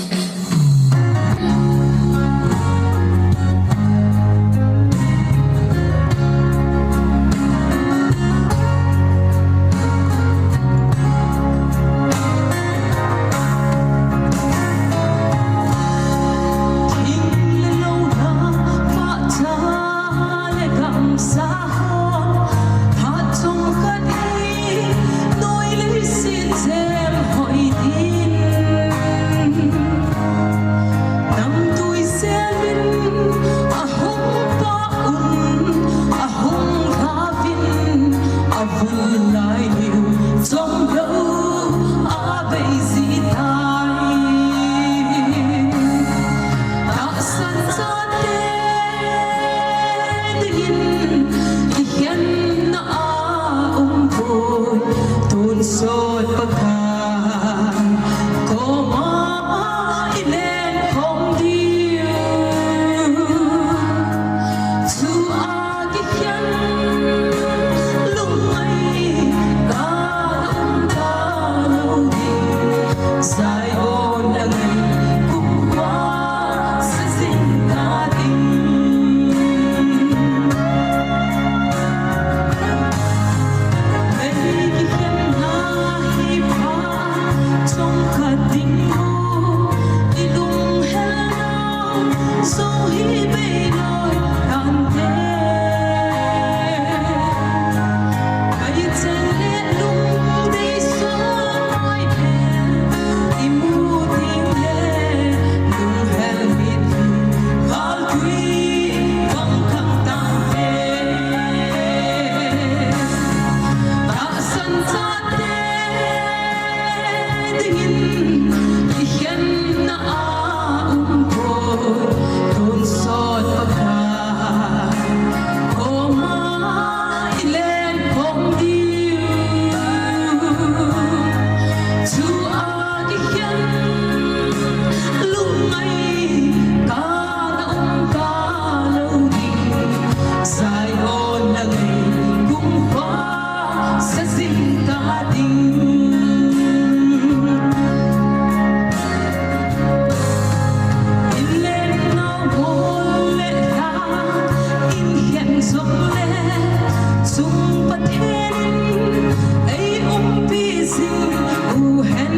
Pathen in ei umpi jing u hen.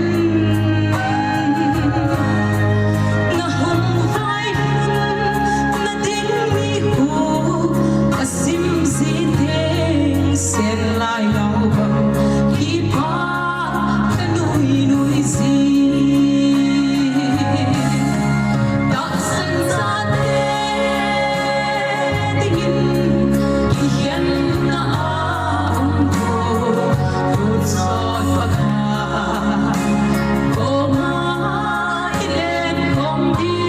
Na hung vai hun na ding mi hu ka sim ji teng sen lai lou bang kipa ka nui nui ji. Tahsan chate dingin kikhenna a um tho, tonsot pakhat koma i len khom diu.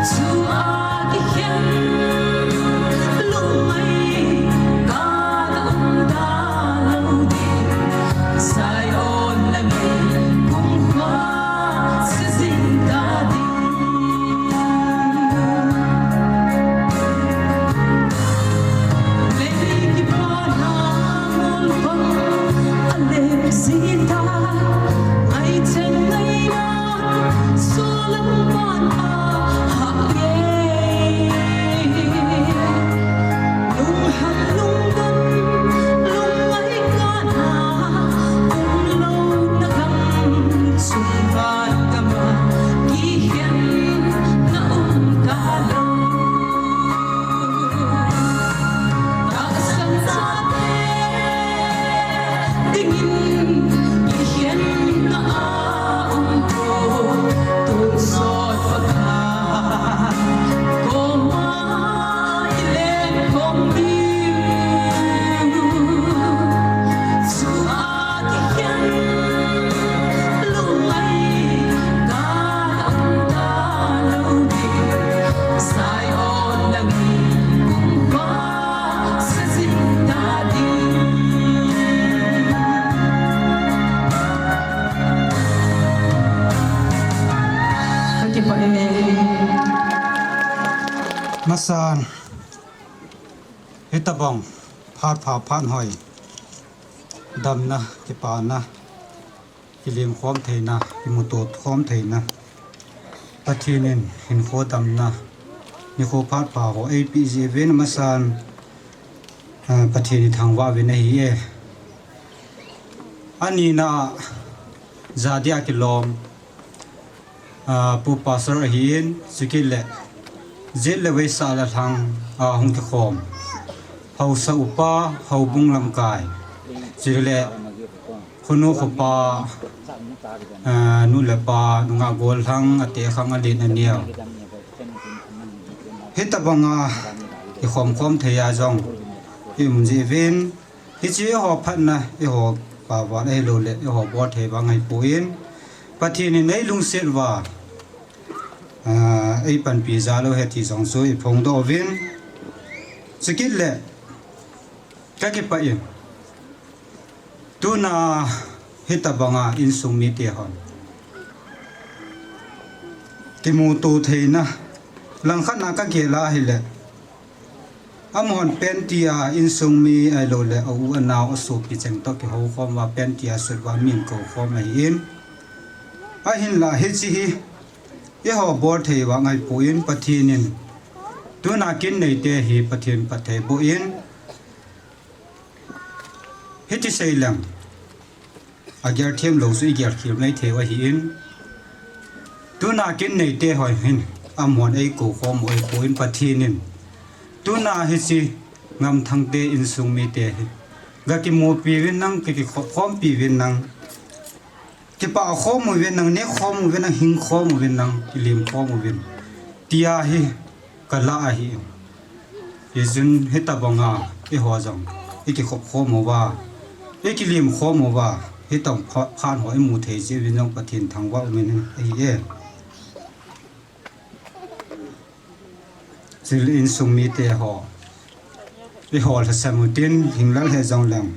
Chu a kikhen lungngai ka na um ta lou ding. Zion lang in kumkhua sa jing ta ding. Lei kipa na ngol bang a lep ji ta. Ai chen ngai na solam ban a hak ye. Lunghan lungdon, lungngai kana, umlouna gam, sungvan gama, kikhenna um talou. Tahsan chate dingin kikhenna a um tho, tonsot pakhat koma i len khom diu. Chu a kikhen lungngai ka na um ta lou ding. Zion lang in kumkhua sa jing ta ding. Ka kipah e. Masan, hitabang phat pha phat hoi, damna, kipana, kilim khom theina, kimuto khom theina, Pathen in hinkho damna, nikho phat pha ho eipeh ji uvin masan, ah, Pathen i thangvah uvin ahi e. Anina, jadia kilom, ah, Pu Pastor ahin, chukit le, jet le veisa le lhang, ah, hung kikhom. Haosa upa, houbung lamkai. Chule, khonu khopa, ah, nu le pa, nungah gollhang, ate khang alen aneo. Hitabanga, kikhom khom thei a jong, i um ji uvin, Hiche eiho phatna, eiho paval ahilou le, eiho bol thei vang ahipoi. Pathen in eilungset uva, ah, eipanpi jal u ahi ti jong chu iphongdoh uvin. Chukit le, ka kipah in. Tuna hitabanga insung mite hon kimuto theina, langkhat na ka gel a ahile. Amahon pentia insung mi ahilou le, a u a nao a sopi cheng toh kihou khom uva, pentia sut uva min kou khom ahin. Ahinla hiche hi, eiho bol thei vang ahipoi Pathen in. Tuna kin neite hi Pathen phatthei boh in. Hiti sei leng. Agel them lou chu igel khel mai thei u ahin. Tuna kin neite ho hin, amahon eikou khom u ahipoi Pathen in. Tuna hiche ngamthangte insung mite hi. Ga kimupi uvin lang, ki, kikhop khompi uvin lang. Kipah khom uvin lang, neh khom uvin lang, hing khom uvin lang, kilim khom uvin. Tia hi, ka lah ahi. Hijeh in hitabanga, eiho jong, i kikhop khom uva, i kilim khom uva, hitabang pha-, phat ho i mu thei jeh uvin jong Pathen thangvah umin ahi e. Chule insung mite ho, eiho lhasam utin, hinglal he jong leng.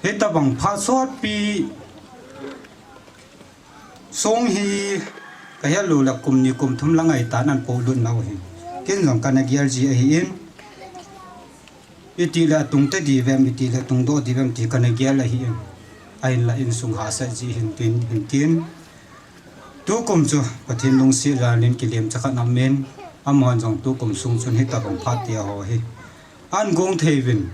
Hitabang phat sotpi, Song hi ka het lou le kum ni kum thum lang ahi tan an polut nau hi. Ken jong kana gel ji ahin. Iti le atung te di vem, iti le atung doh di vem ti kana gel ahin. Ahinla insung hahsat ji hin tin, hin tin. Tukum chu Pathen lungset jal in kilem chakhat aum in. Amahon jong tukum sung chun hitabang phat tia ho hi. An gong thei vin.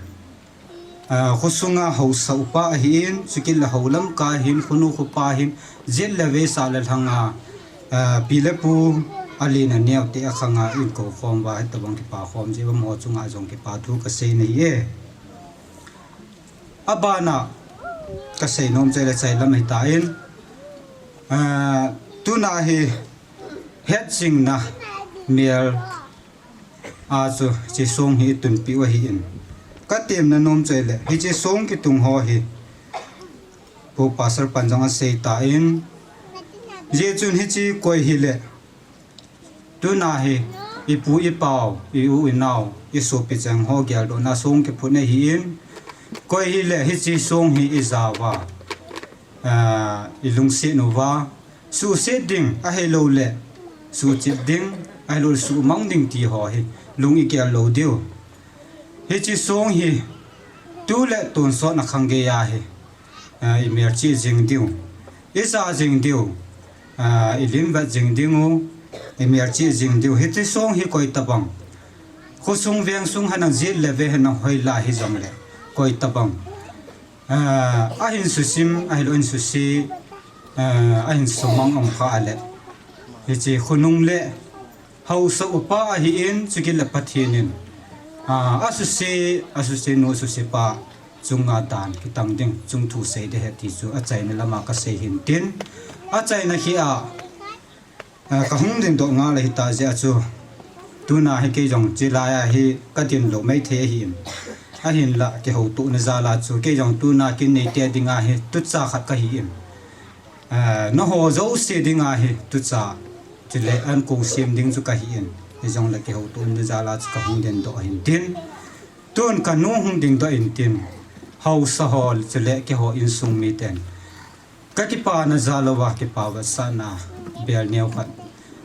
Ah, khosunga hausa upa ahin, chukit le hou lamkai hin, khonu khopa hin, jet le vesa le lhanga, ah, pi le pu, alen aneo te akhanga inko khom uva, hitabang kipa khom jeh uva amaho chunga jong kipa thu kasei nahi e. Abana kasei nom chu le chai lam ahitan, ah, tuna hi hetjingna mel a chu hiche song hi itunpeh u ahin. Katemna nom chu le, hiche song kitung ho hi, Pu Pastor pan jong asei tan, hijeh chun hiche koi hile, tuna hi ipu ipau, i-u inao, isopi cheng ho geldohna song kiphut ahin, koi hile hiche song hi ijao uva, ah, ilungset uva, suhset ding, ahilouleh suhchip ding, ahilouleh suhmang ding ti ho hi lung igel lou diu. Hiche song hi tu le tonsot na khang geiya hi, ah, imelchih jing diu, ija jing diu, ah, ilimvet jing diu, imelchih jing diu. Hiche song hi koi tabang, khosung vengsung henlang, jet le ve henlang, hoilai hijongle koi tabang, ah, ahin susim, ahilou in susi, ah, ahin sumang um kha le, hiche khonung le hausa upa ahin, chukit le Pathen in, ah, asuse, asusenu, asusepa chunga dan kitang ding, chungthu sei ding ahi ti chu achaina lama kasei hintin, achaina hi a, ah, kahung dingdoh ngal ahita jeh a chu, tuna hi kei jong hiche laiya hi kadin lou maithei ahin, ahinla kihoutohna jal a chu kei jong tuna kin neite dinga hi tucha khat kahin, ah, nangho jouse dinga hi tucha, chule ankong sem ding chu kahin, hijongle kihoutohna jal a chu kahung dingdoh ahin tin, tun kanu hung dingdoh in tin, hausa ho chule keiho insung miten kakipana jal uva kipa vetsahna bel neokhat,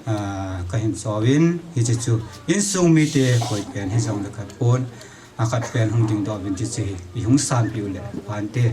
ah, kahin chouvin, hiche chu insung mite koi pen hijongle khat pon, akhat pen hung dingdoh uvin ti chu hi ihung sanpeh u le phante.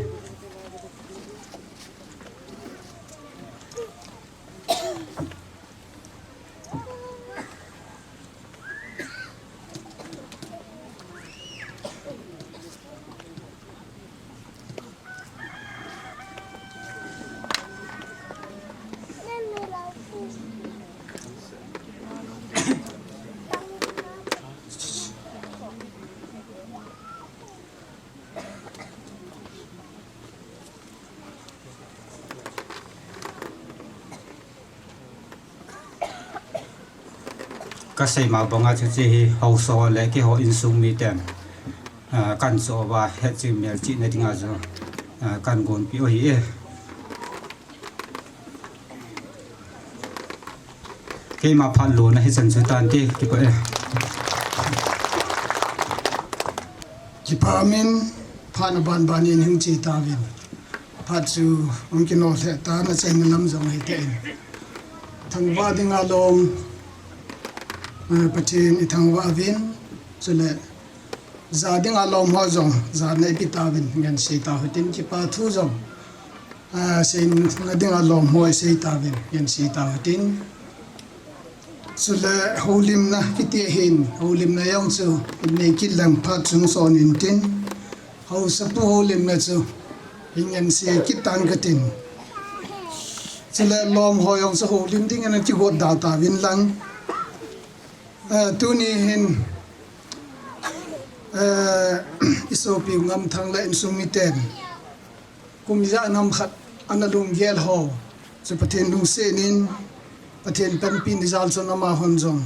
Kasei ma banga chu hiche hi hausa ho le keiho insung miten, ah, kahin choh uva hetjing melchihna dinga chu, ah, kahin gonpeh u ahi e. Keima phat lona hichan chu tante, kipah e. Kipa min, phat na banban in hung che tauvin. Phat chu hung kino lheh tan, achaina lam jong ahitan. Thangvah dinga lom, eh, Pathen ithangvah uvin, chule ja dinga lom ho jong jana ipe tauvin, ngen sei tauhitin, kipa thu jong, ah, seina dinga lom ho isei tauvin, ngen sei tauhitin. Chule houlimna kiti hin, houlimna jong chu inei kit leng phat chung son intin, hausapu houlimna chu hin ngen sei kit tan katin. Chule lom ho jong chu houlim dingin akigot da tauvin lang. Eh, tuni hin, eh, isopiu Ngamthang le insung miten kum ijat ham khat ana lunggel ho chu Pathen lungset in, Pathen panpina jal chun amahon jong,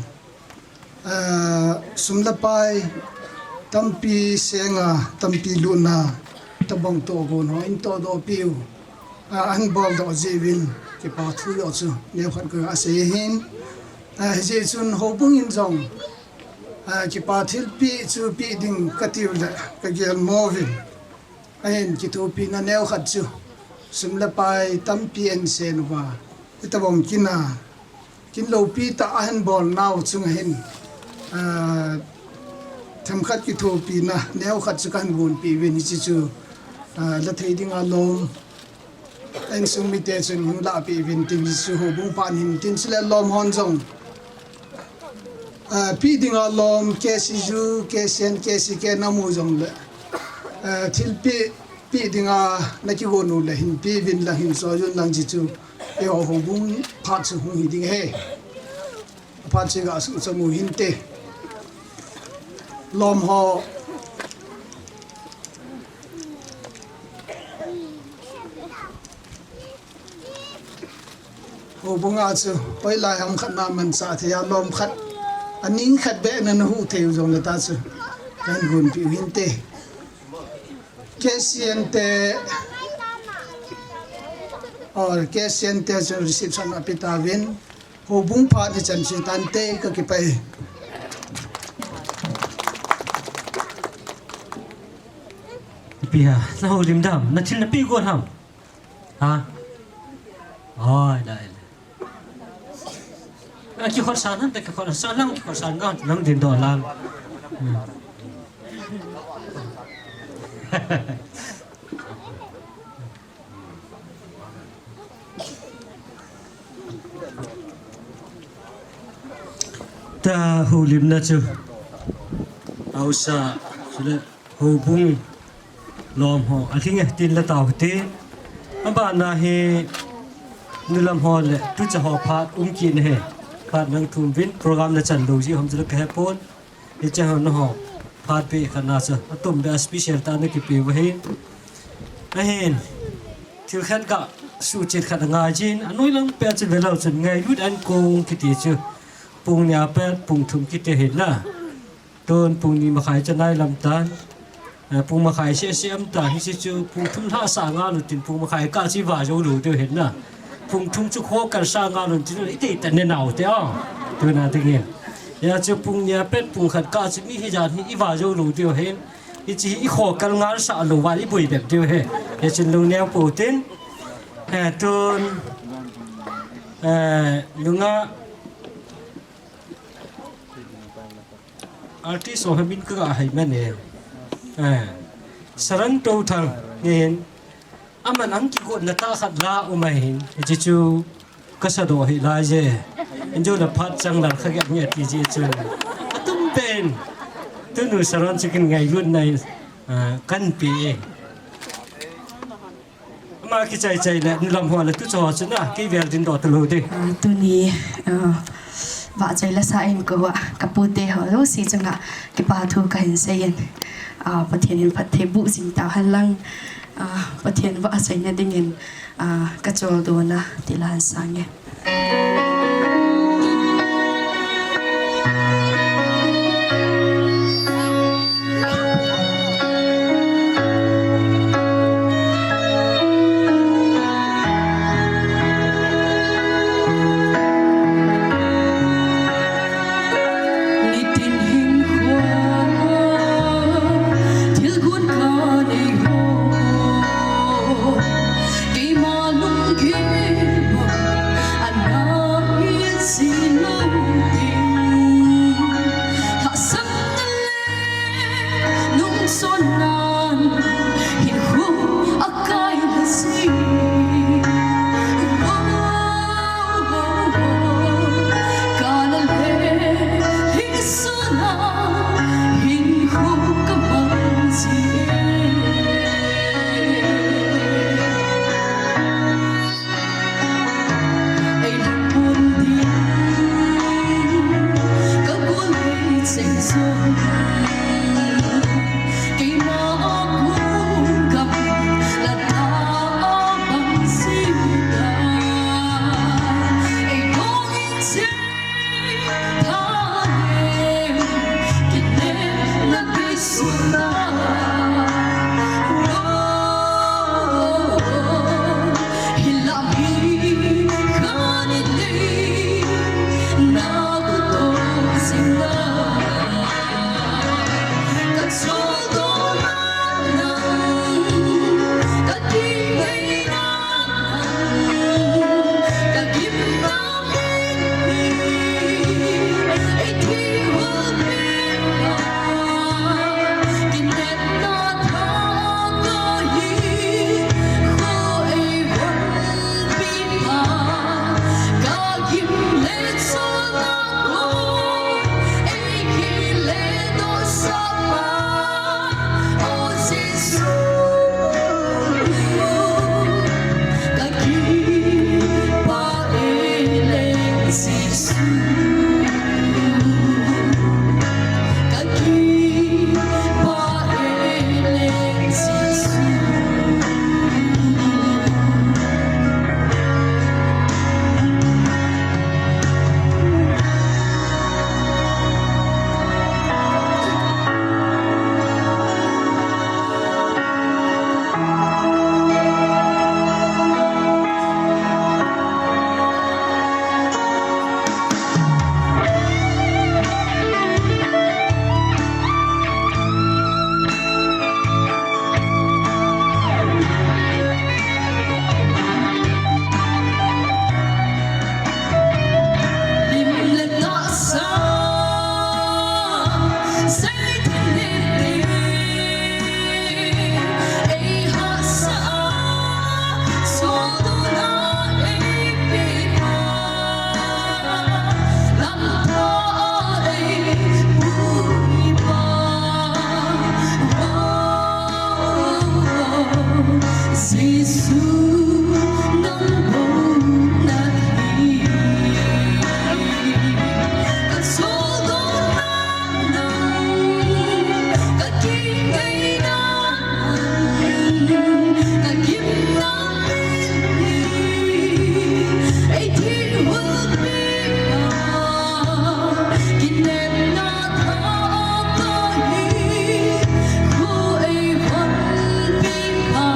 eh, sum le pai tampi senga, tampi lutna, tabang tohgon ho in tohdoh piu, ah, ahin boldoh jeh uvin kipa thu joh chu neokhat kasei ahin. Ah, hijeh chun houbung in jong, ah, kipa thilpeh chu peh ding katiu le kagel mo uvin. Ahin kithopina neokhat chu sum le pai tampi ansen uva, hitabang kin a, kin loupi tah ahin bol nau chunga hin, ah, themkhat kithopina neokhat chu kahin gonpeh uvin, hiche chu, ah, la thei dinga lom, insung mite chun hung lahpeh uvin tin, hiche chu houbung pan hin tin, chule lom hon jong, Eh, pe dinga lom, K C U, K C N, K C K namu jongle, eh, thilpeh, pe dinga nakigon u le hin pe uvin lang, hin soi un lang, hiche chu eiho houbung phat chu hung hi ding ahi. Phat chu ga suhcham u hinte. Lom ho. Houbung a chu hoilai ham khat na manchah thei a lom khat, aning khat beh na nahuh thei u jongle ta chu kahin gonpeh u hinte. K C N te, or K C N te chu reception a pe tauvin, houbung phat hi chan chu tante, kakipah e. Ipi ham, nahoulim dam, nathil napi got ham. Ha? Oi, dai. A, kikhotsan hante, kikhotsan lang, kikhotsan lang, lang ding doh lang. Hmm. Ta houlimna chu. Haosa, chule houbung lom ho, alhing e, tin la tao te. Abana hi, nulam ho le tucha ho phat um kit na ahi. Phat nang thum uvin, program na chan lou ji ham chu la kahe pon. Hiche ho naho, phat beh khat na chu, atom beh a special tah a nakipe u ahi. Ahin, thil khat ga, suhchet khat angai jin, anoi lang pet chu velou chun ngailut ankong kiti chu. Pung ni a pat, pung thum kiti ahin na. Tun pung ni makhai chu anai lam tan. Eh, pung makhai seh seh um tan, hiche chu pung thum lhah sah ngal un tin pung makhai kah chu iva jou lou diu ahin na. Pung thum chu kho kal sah ngal un tin, itei ta ne nau te a. Tuna dingin. Hia chu pung ni a pat pung khat kah chu mi hijan hi iva jou lou diu ahin. Hiche hi ikho kal ngal sah lou va iboi bep diu ahi. Hichun lou neo pou tin. Eh, tun, eh, nunga Artist ho hi min kaga hai man e. Eh. Saran Touthang hin. Aman ang kigotna tah khat la um ahin. Hiche chu kasadoh hih lai je. Injo la phat chang lal kha ge nge ti ji chu. Atum pen. Tunu Saran chu kin ngailutna in, ah, kahin pe e. Ama kichai chai le, nulam ho le, tucha ho chu na, kei vel ding doh talou ding. Ah, tuni, ah, vahchoi la sa in kou a, ka pu te ho jouse chunga, kipa thu kahin seiyin. Ah, Pathen in phatthei boh jing tauhen lang, ah, Pathen vahchoina dingin, ah, ka choldo na, ti la hin sang e. Keima lunggim a, ana hi si lung ding. Thahsapna le nungchonnan hinkho a kai la si. Ka la le hi Suna hinkho ka mang si e. Ei la pon ding ka gon ei cheng sung. Keima a gon Jesu, nang bou nahi. Ka soldotna nang, ka kingaina nang, ka gimna nang, ei thil hul pi a, kinepna tha ka hi, khu ei hon pi a.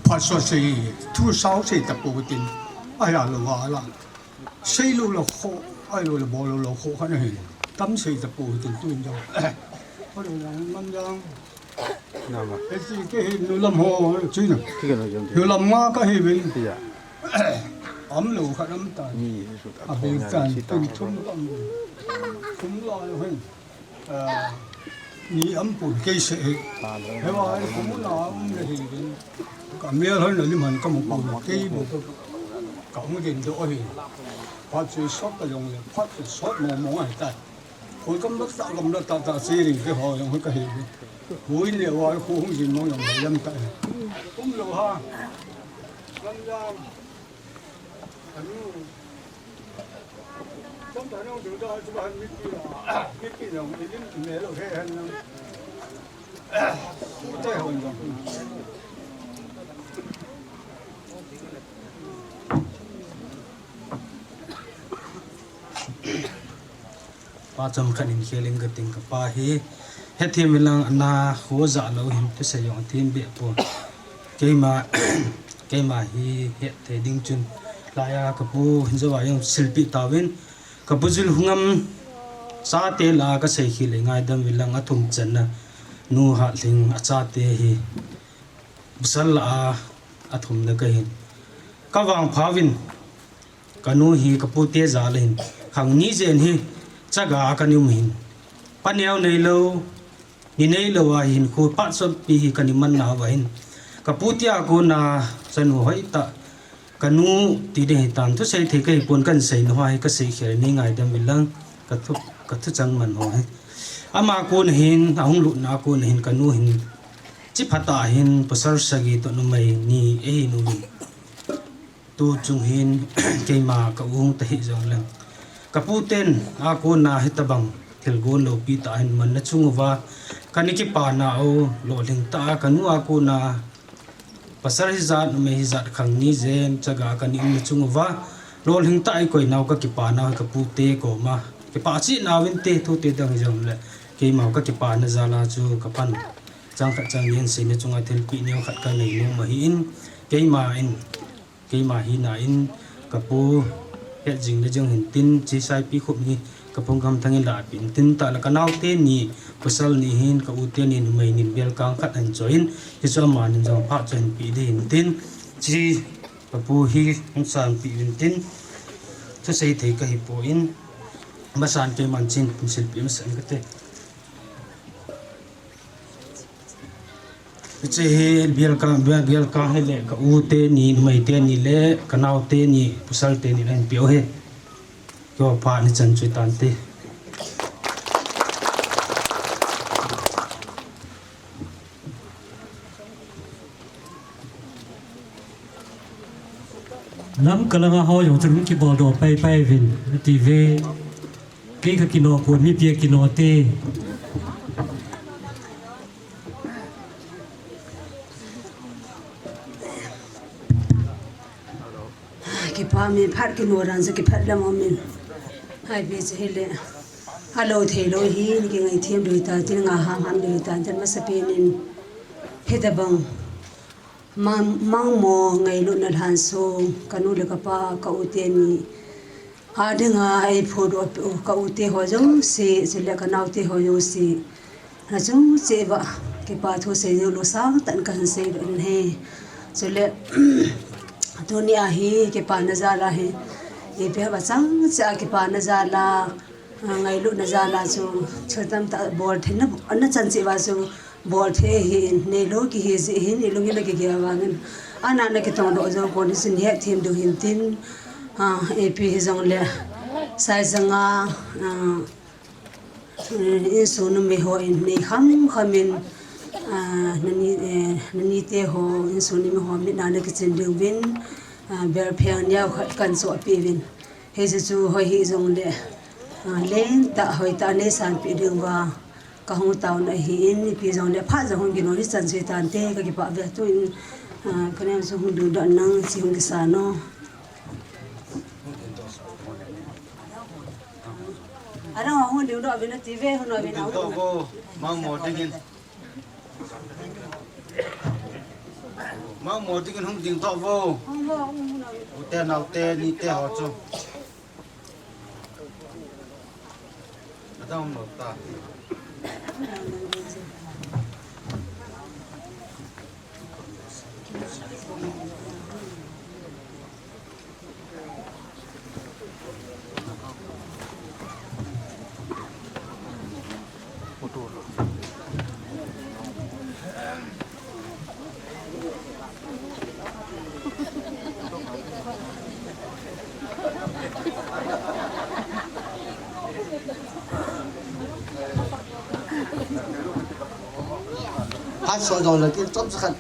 Pastor sei, thu sao sei tapou tin, ahi a lou a la. Sei lou la kho, ahi lou la bol lou la kho kha na hi. Tam sei tapou tin tun jong. Ahi lou la, man jong. Nama. Esi ke hi nu lam ho, chi na. Ki ka no jong. Nu lam nga ka hi vin. Ya. Am lou kha lam ta. Ni, su ta. A bi tan, tun thum lam. Thum la lo hin. Ah, ni am pun kei se he. He wa, he kum na am le he den. Ka mel hon le lim han ka mu pun kei mu ka, ka mu den do he. Phat se sot ka jong le, phat se sot mo mo ai ta. Ko kam bak ta kam da ta ta se ring ke ho jong ka he. Ko in le wa ko hung jin mo jong le yam ta. Kum lo ha. Lam jam. Pa chomkhat in khel in ka ting ka pa hi. Hethem in lang ana kho ja lou hin thusei jong them be pon. Keima, keima hi hetthei ding chun. Laiya ka pu hin jo a jong silpeh tauvin. Ka pu Julhungam chate la ka sei khel le ngaidam uvin lang a thum channa. Nu Hatlhing a chate hi. Pasal la a, a thumna ka hin. Ka vangpha uvin. Ka nu hi ka pute jal a hin, khang ni jen hi, chaga a ka ni um hin. Pa neo nei lou, ni nei lou a hin khu phat sot pi hi ka ni man nau va hin. Ka pute a kona chanu hoi ta, ka nu ti ding hi tan, thusei thei ka hi pon kan sei nu ha hi ka sei khel ni ngaidam uvin lang, ka thu, ka thu chang man ho hi. Ama kona hin, a hung lutna kona hin, ka nu hin, chi phat a hin, pasal sagi toh numei ni, ei hin um hin. Tu chung hin keima ka u hung ta hi jong leng. Ka pu ten a kona hitabang thil gon loupi tah a hin manna chung uva. Ka ni kipana u lolhing tah a ka nu a kona pasal hijat numei hijat khang ni jen chaga ka ni umna chung uva. Lolhing tah a i koi nau ka kipana u ka pu te koma. Kipah cheh nau vin te thu te dang jong le. Keima ka kipana jal a chu ka pan. Chang khat chang ni hin seina chunga thilpeh neo khat ka nei nom ahi in. Keima in. Keima hina in ka pu het jing le jong hin tin, chi saipi khup ni ka pu Gamthang in la pi in tin ta la ka nau te ni, pasal ni hin ka u te ni numei nin bel kang khat an choi in, hi chu ama nin jong phat choi in pi di hin tin, chi ka pu hi hung san pi in tin, thusei thei ka hi poi in, masan keiman chin kum silpeh masan ka te. Hiche hi bial ka, bial, bial ka hi le ka u te ni, numei te ni le ka nau te ni, pasal te ni la hin peh u hi. Kio pa ni chan chu tan te. Lam ka langa ho jong chun kibol doh pai pai uvin, ati ve. Kei ka kino pon, mipi a kino te. Kipah mi phat kino dan sa kiphat lam um in. Hai pe cha hi le. Halo thei lou hi, ni kingai them doi ta, tin nga ham ham doi ta, tin masa pen in. Hitabang. Mang, mangmo ngailutna lhansong, kanu le kapa, ka u teni. Adinga eiphondoh u, ka u te ho jouse, chule ka nao te ho jouse. Nachung cheh uva, kipa thu seijou lou sangtah in kahin sei uve. Chule, tuni ahi, kipana jal ahi. Ipi ham achang cheh a kipana jal a, a, ngailutna jal a chu, thil tamtah bol theina, ana chan cheh uva chu, bol thei ahin, neilou kihi jeh hin, ilungin akigel vangin. Ana nakitongdoh jou pon, hichun hetthem diu hin tin, a, ipi hijongle, Saijanga, a, insung numei hon nei kham khamin, a, nani, eh, nani te ho, insung numei ho mit a nakichen diuvin, a, belpheng neo khat kahin chohpeh uvin. Hiche chu hoi hijongle, a, lentah hoitah neisanpeh diuva kahung taona ahin, ipi jongle phat jong hung gin o hichan chu hitante, kakipah uve. Tuin, a, kanem chu hung dingdoh nang, hiche hung kisan o. Adang hung dingdoh uvin ati uve, hung uvin. Dingdoh uvo, mangmo dingin. Mangmo dingin hung dingdoh uvo. Hung uvo, hung uvo. U te nao te, ni te ho chu. Adang umlou ta. Phat soh jongle kin chomcha khat.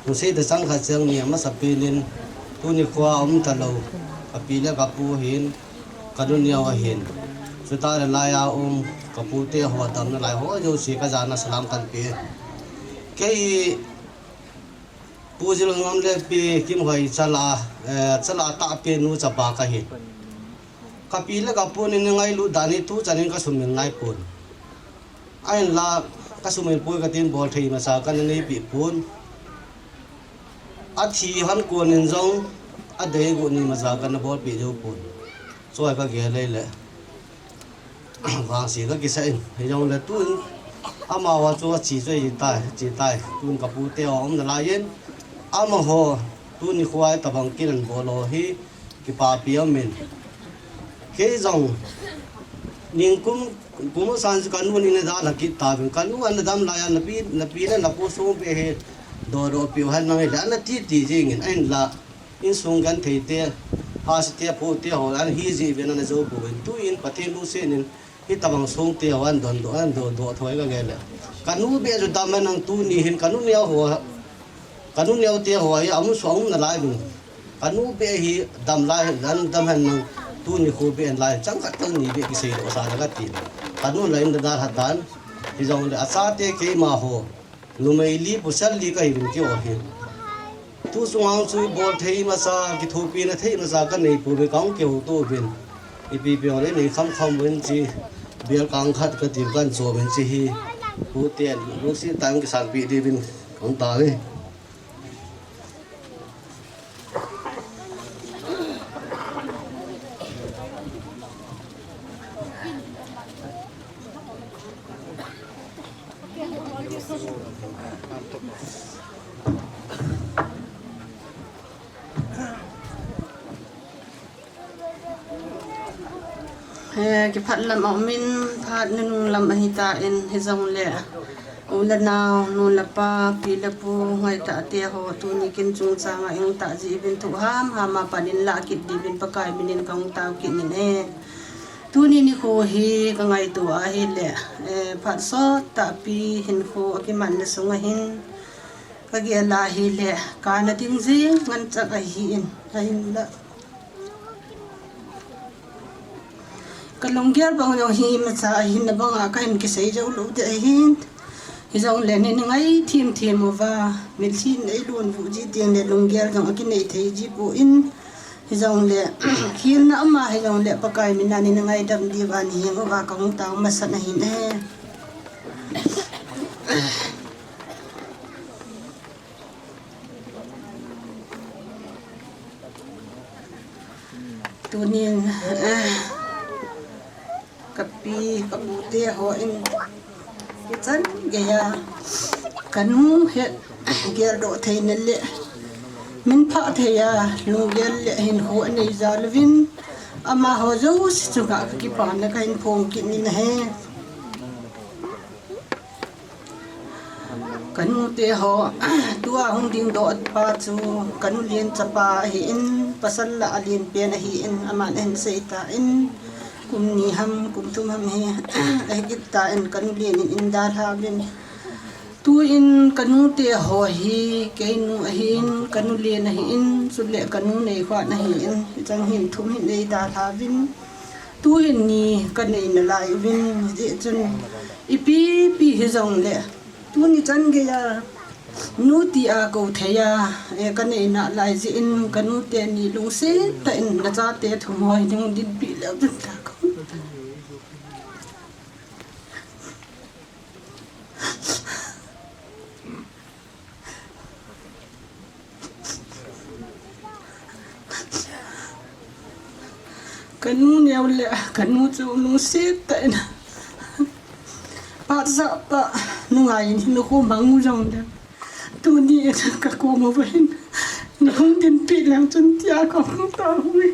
Hung sei ta chang khat chang ni, amasapen in, tuni khoa um talou, kapi le kapu ahin, kanu neo ahin. Chutah le laiya um, kapu te ho damna lai ho jouse kajana salam kahin pe. Kei Pu Jilngam le Pi Kimhoi chala, eh, chala tahpeh nu chapa kahi. Kapi le kapu in eingailut dan hi tuchan in kasumil nai pon. Ahinla, kasumil poi katin bolthei imacha kana neipeh pon. Athi hon kon in jong, adei got ni imacha kana bolpeh jou pon. Choi kagel lei le. Vangse kakisa in, hijongle tun, amaho chu ache chu ache tai, ache tai. Tun kapu te ho aum nalai in, amaho, tuni khoa tabang kin anabol ho hi, kipapi aumin. Kei jong, ningkum, kum asan chu kanu in eidalha kit tauvin, kanu ana dam laiya, napi, napi le napu songpi hi, dodoh piu hen lang hile, ana titi jingin, ahinla, insung genthei te, hase te, apu te ho, ana hi jeh uvin ana jou pouvin. Tuin Pathen lungset in, hitabang song te ho ana dondoh, ana dodoh thoi kagel le. Kanu beh chu dam hen lang tuni hin, kanu neo ho, kanu neo te ho hi, aum sung aum nalai uvin. Kanu beh hi dam lai, ana dam hen lang tuni kho beh hen lai, chang khat khat ni beh kiseidoh sa le kati. Kanu la in da dalha tan, hijongle achate keima ho. Numei li pasal li kahiuvin keiho hi. Tu chunga chu bolthei imacha, kithopina thei imacha kanei pouve, kahung kihouto uvin. Ipi pi ho le nei kham kham uvin che, bel kang khat kati kahin cho uvin che hi. Pu ten, lungset tah in kisanpeh diuvin kahung tao e. Eh, kiphat lam aumin, phat nunung lam ahitan, hijongle u le nao, nu le pa, pi le pu, ngaitah te ho, tuni kin chungchanga ihung tah jeh uvin thu hamham a pan in lah kit diuvin Pakai minin kahung tao kit in e. Tuni nikho hi kangaito ahile, eh, phat sot tahpi hinkho akimanna sunga hin, kagel ahile, kana ding jing ngancha ahin, ahinla. Kalunggel bang jong hi imacha ahinna banga kahin kisei jou lou ding ahin. Hijongle nei ngai thim thim uva, mitlhi in eilunvuh ji teng le lunggel jong akinei thei ji poi. Hijongle, khilna ama hijongle Pakai mina nei ngaidam diuva nei hing uva kahung tao masat ahin e. Tunin, eh, kapi, kapute hon, hichan geiya kanu hi geldoh theina le minphah theiya lunggel le hinkho anei jal uvin, amaho jouse chunga kakipana kahin phong kit in ahi. Kanute ho, tua hung dingdoh pa chu kanu len chapa ahin, pasal lah a lenpen ahin, aman ahin seitan, kum ni ham, kum thum ham hi ahi kit tan, kanu len in eidalha uvin. Tuin kanute ho hi, keinu ahin, kanu len ahin, chule kanu neikhoh ahin, hichang hin thum hin eidalha uvin. Tuhin ni kanei nalai uvin, hijeh chun ipi pi hijongle, tuni chan geiya nu tia kou theiya, eh, kanei nalai jeh in, kanute ni lungset tah in nachate thum ho hi dinpi leu chun ta kou. Kanu neo le kanu chu lungset tah in, phat sah tah, nungai in hin khu mang u jongle, tuni in kakoma uva hin, nei hung dinpi leu chun tia kahung tauve.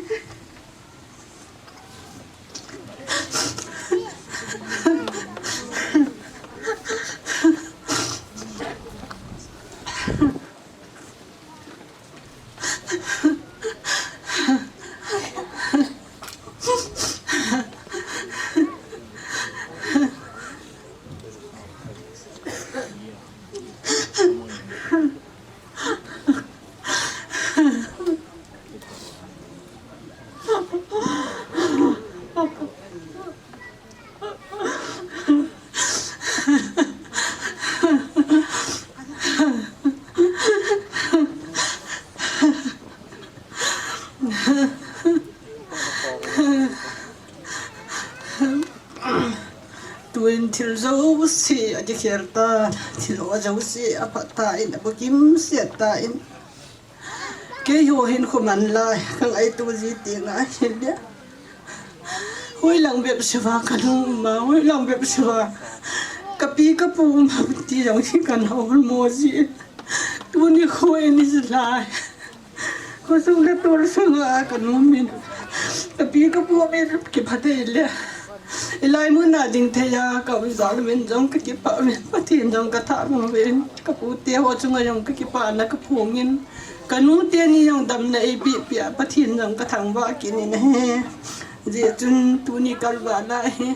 Tuin thil jouse akikhel tan, thil ho jouse aphat tan, abukim set tan. Keiho hin khu man lai, kangaito ji teng ahile, hoilang bep seh uva kanu um a, hoilang bep seh uva kapi kapu um a ti jong hi kana holmo ji. Tuni khu in ijilai, khosung le tolsung a kanu min, kapi kapu min kipha thei le, ilai mun a ding thei a ka um jal uvin jong kakipah uvin, Pathen jong kathangvah uvin, kapute ho chunga jong kakipana kaphongin, kanute ni jong damna eipeh peh a Pathen jong kathangvah kit in ahi. Hijeh chun tuni kalval a hi,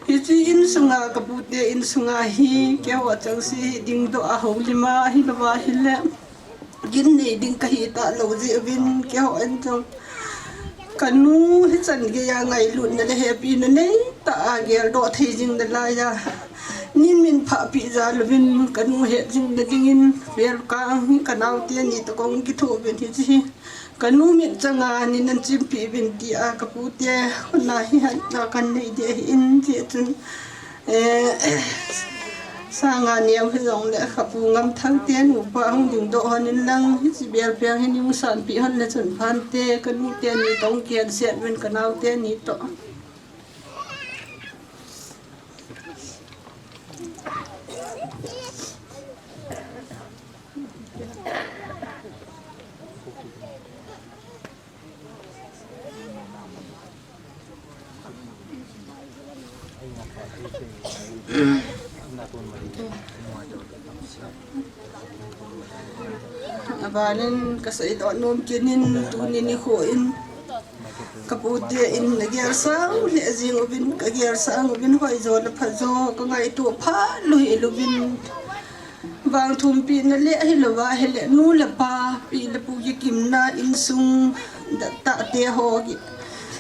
hiche insunga, kapute insunga hi keiho chengse hi dingdoh a houlim a, ahilouva ahile gin nei ding kahi talou jeh uvin, keiho in jong kanu hichan geiya ngailutna le hepina neitah a geldoh thei jing nalai a, nei minphah peh jal uvin, kanu het jing nadingin, welcome, kanaote ni toh kahung kithoh uvin hiche hi. Kanu mit changa nei nanchimpeh uvin tia kapute khut a hi hatna kanei ding ahin, hijeh chun, eh, sanga neo hijongle kapu Ngamthang te nupa hung dingdoh hon inlang, hiche belpeng hi nei hung sanpeh hon le chun phante, kanute ni toh hung kihetset uvin kanaote ni toh. Abanin kaseidoh nom kit in, tuni nikho in kapute in nagel sang lheh jing uvin, kagel sang uvin, hoijo le phajo kangaito phat lou hel uvin, vangthumpina le ahilouva ahile nu le pa, pi le pu kikimna insung, tahte ho ki,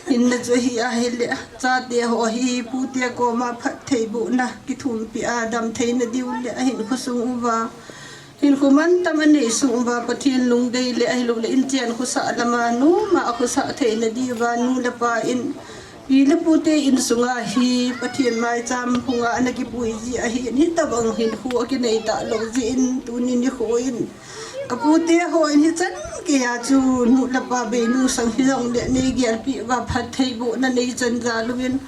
hinna chu hi ahile, chate ho hi pute koma phattheibohna kithumpeh a damtheina diu le ahinkho sung uva, hinkho mantam anei sung uva Pathen lungdei le ahiloule inchen khosah lama noma akhosah theina diuva nu le pa in, pi le pute insunga hi Pathen maicham phunga ana kipui ji ahin, hitobang hinkho akinei talou jeh in tuni nikho in kapute ho in hichan Hia chu nu le pa bei nu sang hijongle nei gelpeh uva phattheibohna nei chan jal uvin,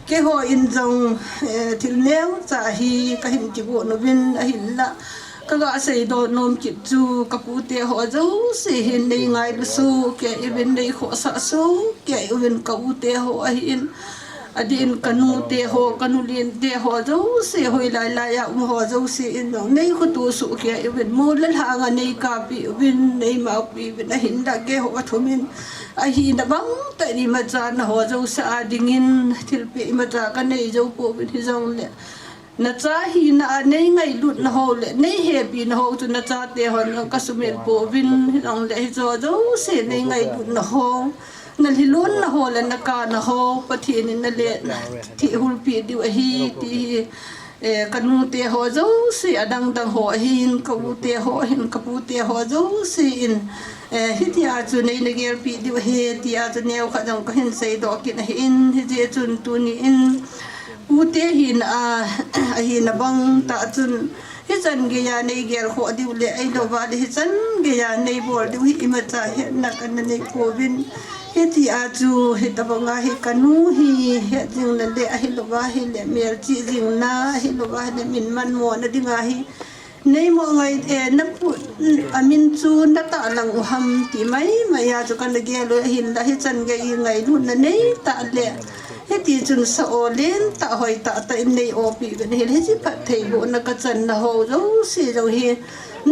keiho in jong, eh, thil neocha hi kahin kigon uvin ahinla, kaga seidoh nom kit chu kapu teho jouse hin nei ngailu soh kei uvin, nei khohsah soh kei uvin, ka u teho ahin, adeh in kanu teho, kanu len teho jouse, hoilai lai a umho jouse in jong nei khoto soh kei uvin, mol le lhang a nei kapeh uvin, nei maopeh uvin, ahinla keiho thum in ahina bangtah in imacha naho jouse a dingin thilpeh imacha kanei jou pouvin, hijongle nacha hina a nei ngailut naho le nei hepi naho chu nachate hon kasumil pouvin, hijongle hicheho jouse nei ngailut naho, nalhilon naho le nakah naho Pathen in nale thihulpeh diu ahi ti hi, eh, kanu teho jouse, adang dang ho ahin, ka u teho ahin, kapu teho jouse in, eh, hitia chu nei nagelpeh diu ahi tia chu neokhat jong kahin seidoh kit ahin, hijeh chun tuni in pute hina a, ahina bangtah chun hichan geiya nei gelkhoh diu le ahilouva le hichan geiya nei bol diu hi imacha hetna kana nei pouvin, hitia chu hitobanga hi kanu hi het jing nale ahilouva hile melchih jingna ahilouva hile min manmona dinga hi nei mo ngai, eh, napu, amin chu natahlang u ham ti maimai a chu kana gel u ahinla, hichan gei ngailutna neitah le hiti chun sa-o lentah hoitah tah in nei opeh uvin ahile, hiche phattheibohna kachan naho jouse jong hi,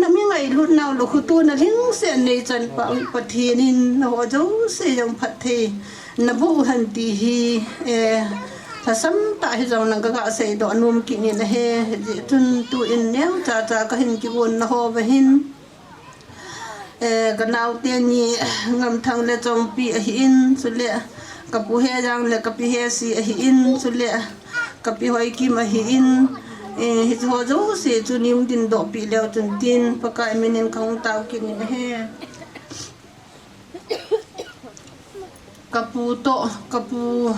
nami ngailut nau lou khoto nalhingset nei chan pau hi Pathen in naho jouse jong phatthei naboh u hen ti hi, eh, lhasam tah hijong nang kaga seidoh nom kit in ahi, hijeh chun tu in neocha cha kahin kigon nahouva hin, eh, kanaote ni Ngamthang le Chongpi ahin, chule kapu Hejang le kapi Hesi ahin, chule kapi Hoikim ahin, eh, hicheho jouse chu nei hung dindoh peh leu chun tin Pakai min in kahung tao kit in ahi. Kapu toh, kapu,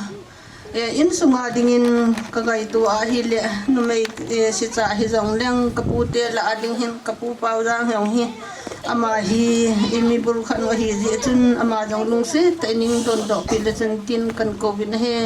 eh, insunga dingin kangaito ahile, numei, eh, sicha hijongleng, kapute lah a ding hin, kapu Paojang jong hi, ama hi, imi bulkhat u ahijeh chun, ama jong lungset tah in nei hung dondoh peh le chun tin kahin kouvin ahi.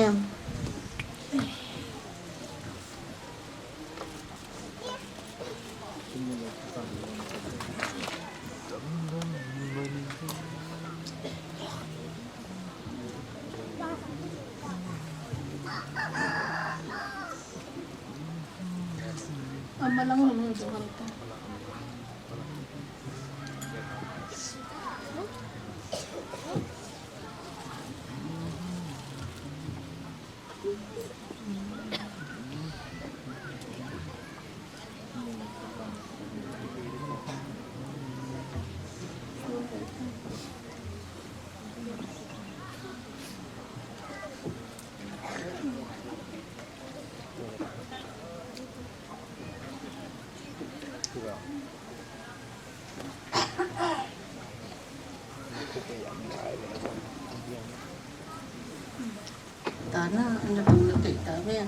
Tana, ana bang na tei ta ve.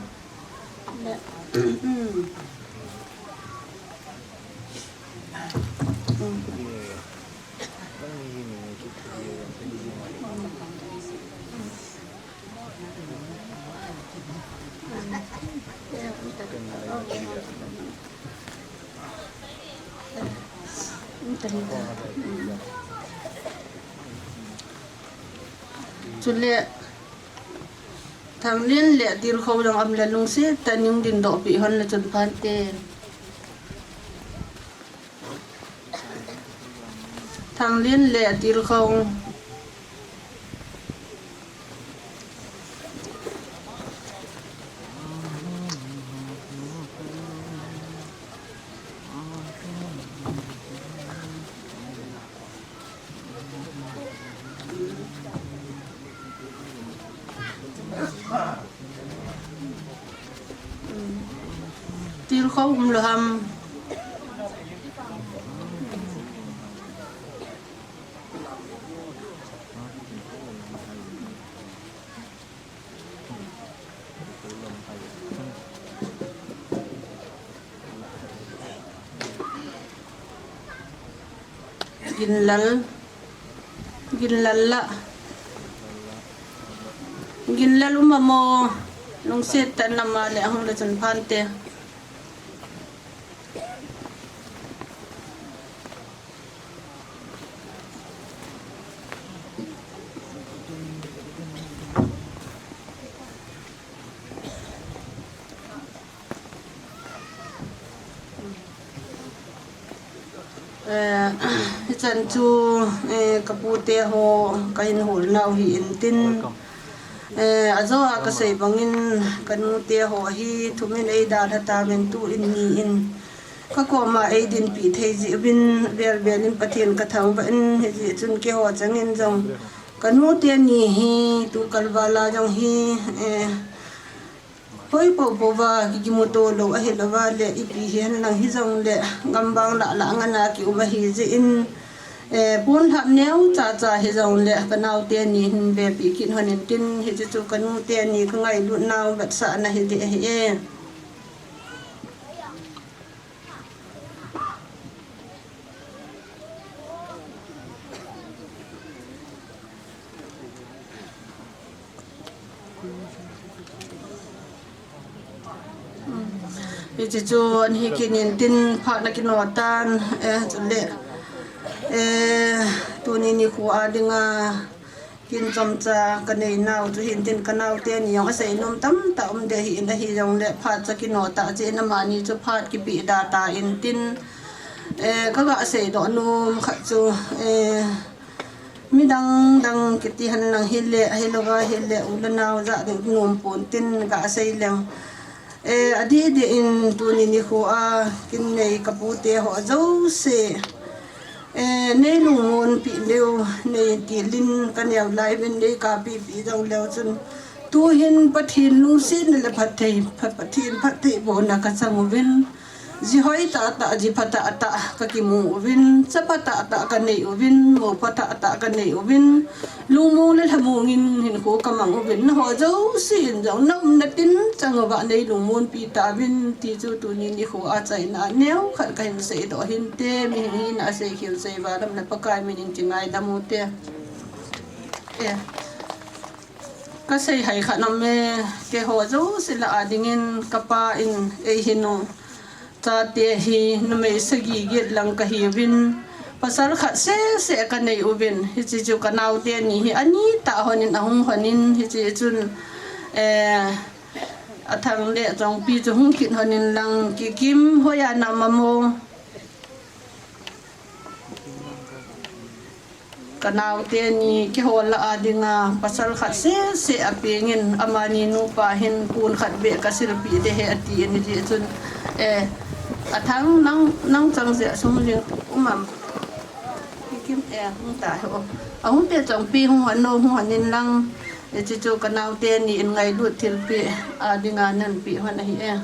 Le. Hmm. Hmm. Chule, Thanglin le Tirkhou jong aum le lungset tah in nei dindoh peh hon le chun phante. Thanglin le Tirkhou. Tirkhou um lou ham. Ginlal. Ginlal la. Ginlal um a mo. Lungset tah in ama le ahung le chun phante. Eh, hichan chu, eh, ka pute ho ka hin hol nau hi intin. Eh, ajo a ka sei bangin ka nute ho hi thumin ei dalha tauvin tu in ni in. Ka koma ei dinpi thei jeh uvin vel vel in Pathen ka thangvah in hijeh chun keiho changin jong ka nute ni hi tu kalval a jong hi, eh, Hoi popo va, ki kimuto lou ahi louva le, ipi hihen lang hijongle, gam vang lah lah ngana ki um ahi jeh in, eh, pon lhap neo cha cha hijongle, ka naote ni hin vepi kit hon intin, hiche chu ka nute ni ka ngailut nau vetsahna hi ding ahi e. Hiche chu ahi kit intin phat na kino tan, eh, chule, eh, tuni nikho a dinga kin chomcha ka nei nau chu hintin ka naote ni jong asei nom tamtah um ding ahin ahijongle phat cha kino tah cheh in amani chu phat kipe da ta intin, eh, ka ga seidoh nom khat chu, eh, Midang dang kiti hen lang hile, ahilouva hile, u le nao ja ding nom pon tin ga sei leng. Eh, adih dih in tuni nikho a, kin nei ka pute ho jouse. Eh, nei lungmonpi leu, nei tilin ka neo lai uvin nei kapipi jong leu chun. Tuhin Pathen lungsetna le phatthei, pha-, Pathen phattheibohna ka chang uvin. Ji hoi tah tah, ji pha tah tah ka kimu uvin, cha pha tah tah ka nei uvin, mo pha tah tah ka nei uvin, lungmong le lhamong in hinkho ka mang uvin, nangho jouse in jong na umna tin chang uva nei lungmonpi tauvin, ti chu tuni nikho a chaina neo khat ka hin seidoh hinte, mihem hina a seikhel seival lam na Pakai min in kingaidam ute. Eh. Ka sei hai khat nom e, keiho jouse lah a dingin ka pa in eihin u chate hi numei sagi get lang ka hiuvin, pasal khat seh seh ka nei uvin, hiche chu ka naote ni hi ani tah hon in ahung hon in, hiche chun, eh, Athang le Chongpi chu hung kit hon in lang, Kikim hoiya na um a mo. Ka naote ni keiho lah a dinga pasal khat seh seh a pengin amani nupa hin pon khat beh ka silpeh ding ahi ati in hijeh chun, eh, Athang nang, nang chang jeh a sung jing um am. Kikim, eh, hung ta ho. Ahung te Chongpi hung hon o, hung hon in lang, eh, hiche chu ka naote ni in ngailut thilpeh a dinga nan peh hon ahi e.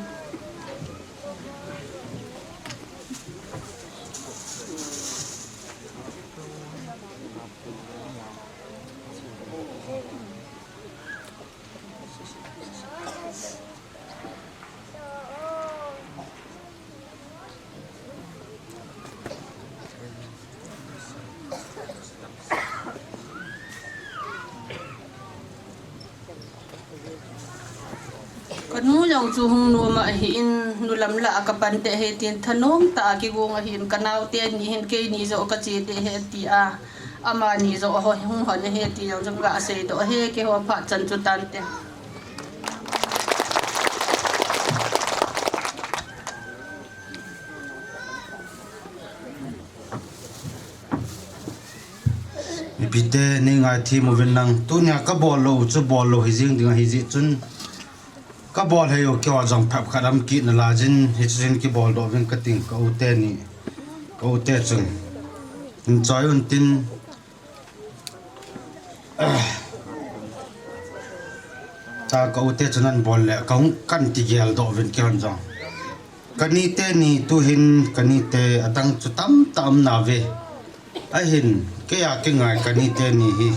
Ka nu jong chu hung nom ahin, nu lam lah a ka pan ding ahi tin thanom tah a kigong ahin, ka naote ni hin keini joh ka che ding ahi tia, amani joh hung hon ahi ti jong jong ka seidoh ahi, keiho phat chan chu tante. Mipite, nei ngaithem uvin lang, tunia ka bol lou chu bol lou hijing ding ahi jeh chun, ka bol hei u keiho jong phap khat um kit nalai jin, hichu hin kibol doh uvin ka ting ka u teni, ka u te chun. Hin choi un tin, ta ka u te chun an bol le, ka hung kan ti gel doh uvin keihon jong. Ka ni teni tuhin, ka ni te adang chu tamtah um nauve. Ahin, keiya kingai ka ni teni hi.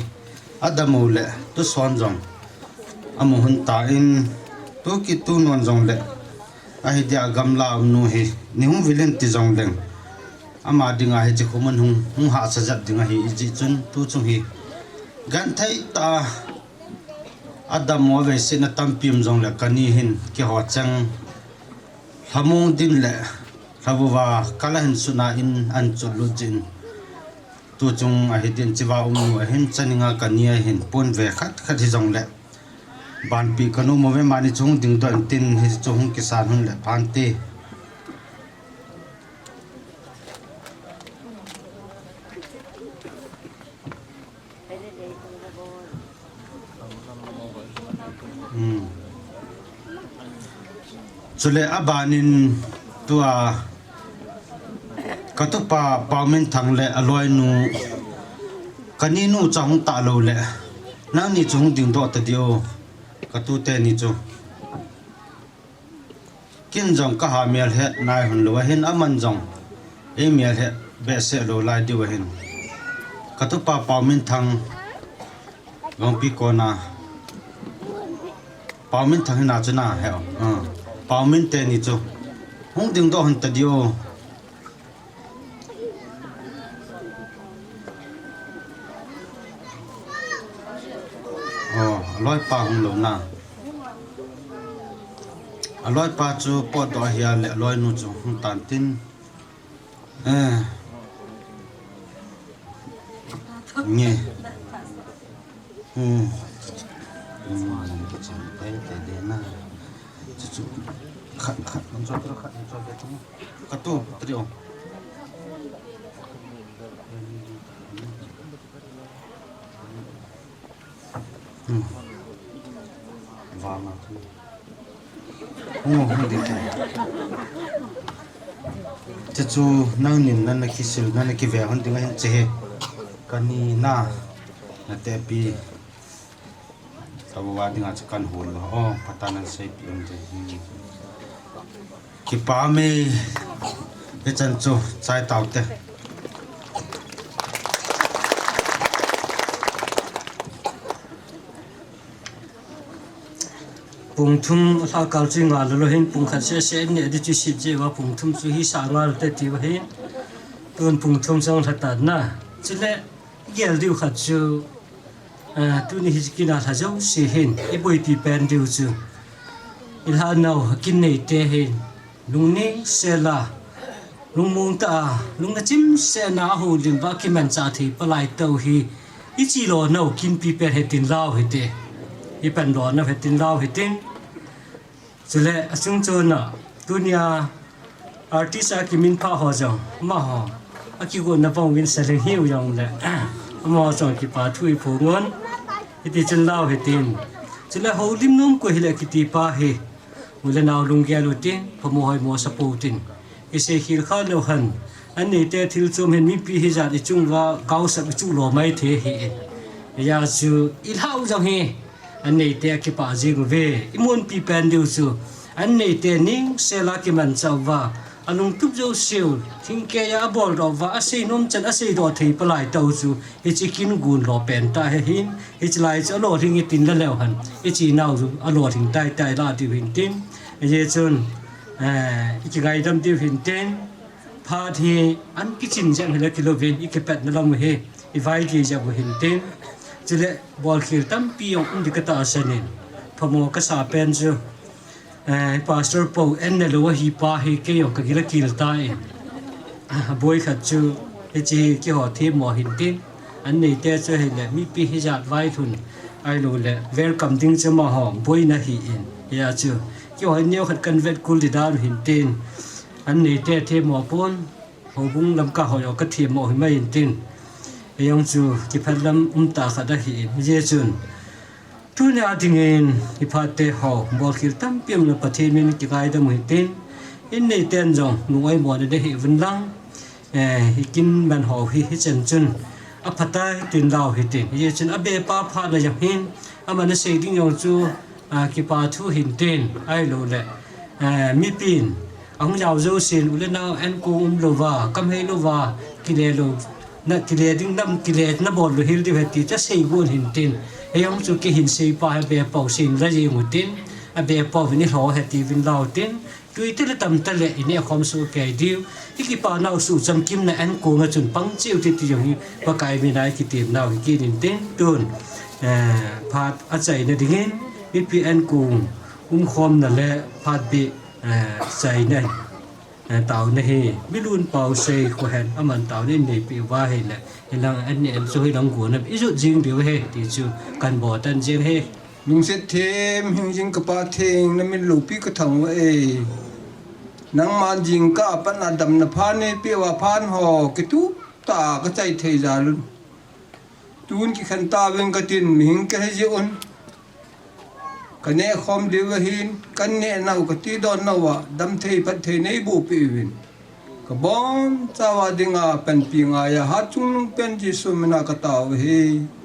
Adammo le, tuson jong. Amu hon tan, tu kit tu non jong le. Ahi dia gamla um nu hi, nei hung vil in ti jong leng. Ama dinga hiche khomun hung, hung hahsa jat ding ahi jeh chun, tu chung hi, Genthei tah a dammo veisetna tampi um jongle kani hin keiho cheng lhamong din le lhavuva kala hin sutna in ahin chotlut jin. Tuchung ahi din chiva um nu ahin chaninga kani ahin pon ve khat khat hijongle banpi kanom uve, mani chu hung dingdoh intin hichu hung kisan hon le phante. Hmm. Chule abanin tua katupa Paominthang le aloinu, kaninu chu ahung talou le nangni chu hung dingdoh tadiu, katute ni chu. Ken jong kaha melhet nai hon lou ahin, aman jong ei melhet behseh lou lai diu ahin. Katupa Paominthang, Vangpi kona. Paominthang hina chu na he o. Paomin teni chu hung dingdoh hon tadiu. Aloipa hung lou na. Aloipa chu potdoh ahia le aloinu chu hung tan tin. Nge. Khat, khat, katu, trio. Chuchu nangnin nana kisil, nana kive hon ding ahin che hi. Kani na, natepi. Tabuva dinga chu kan hol lou. O, phatah nan seipeh um te. Kipa me, hichan chu chai taute. Pung thum lhakal chu ngal lou hin pung khat seh seh ne di chu sip jeh uva pung thum chu hisa ngalte tiuva hin. Tun pung thum chu lha tan na. Chule gel diu khat chu tuni hiche kin a lha jouse hin iboipi pen diu chu ilhah nau kin neite hin lungneisel a, lungmong tah a, lungna chimsetna a houlim uva kimanchah thei palai tou hi iche lo nau kinpi pen hitin lau hite. Ipan lo nau hitin lau hitin. Chule achung chon a tunia artist a kiminphah ho jong amaho akigotna bang uvin saleng hiu jongle amaho jong kipa thu iphong un. Hiti chun lau hitin. Chule houlim nom koi hile kiti pa hi u le nao lunggel utin, phamo hoimo sapou tin. Isei khel kha leu hen, anneite thil chom hin mipi hijat ichung uva gaosap ichuh lo mai thei ahin. Hijeh chun ilhah u jong hi anneite akipah jeng uve. Imunpi pen diu chu anneite ningsel a kimanchah uva, alungtup jouseu thingkeiya aboldoh uva, asei nom chan aseidoh thei palai tou chu hiche kin gun lo pen tah ahin. Hiche lai chu alolhing itin la leu hen, ichenau chu alolhing taitai la diu hin tin. Hijeh chun ikingaidam diu hin tin. Phat hi an kichin jeng hile kilouvin ikipatna lam u hi ivaigei jeng u hin tin. Chule bolkhel tampi jong um di katahsan in, phamo kasa pen chu pastor pou enna lou ahi pa hi kei jong kagil akil tan. Boi khat chu hiche hi keiho themmo hin tin. Anneite chu hile mipi hijat vailhun ahiloule welcome ding chu amaho boina ahin. Hijeh chun keiho in neokhat kan vetkol di dan u hin tin. Anneite themmo pon, houbung lamkai ho jong kathemmo hi mai in tin. Hijong chu kiphatlam umtah khat ahin. Hijeh chun tunia dingin iphat teho bolkhel tampi umle Pathen min kingaidam u hitin. Inneiten jong lungoimona nei hih uvin lang, ikin man ho hi hichan chun aphatai tin lau hitin. Hijeh chun abepa phatna jong hin aman asei ding jong chu kipa thu hin tin, ahiloule mipin ahung jao jousen u le nao ankong umlouva, kamhei louva, kile lou, nakile ding nam kile nabol lou hel diu ahi ti chu asei gon hin tin. Hijong chu kei hin seipa hi abepau sein la jeng u tin, abepau vin ilho ahi tiuvin lau tin. Tui tele tam tele i neh khom soh kei diu. I kipa nau suh chamkim na an kong a chun pang cheu te ti jong hi Pakai mina i kitem nau hi kit in tin tun. Eh, phat a chaina dingin mipi an kong um khom na le phat bi, eh, chaina, eh, tauna hi Milun Pausei Khohen aman tauna in nei pi va hi le. Hilang an ne an chu hilang guna i jut jing diu he ti chu kan bo tan jing he. Lungset them hing jing ka Pa Theng, na min loupi ka thang uve. Nangman jingkah a pat na damna phan neipeh uva phat ho kitup tah a ka chai thei jal un. Tun kikhen tauvin ka tin, mihing ka hi jeh un. Ka neh khom diu ahin, kan neh nau ka ti don nau a, dam thei phat thei nei boh peh uvin. Ka bonchauva dinga panpi ngai a, Hatchungnung pen Jesu mina ka tao uve.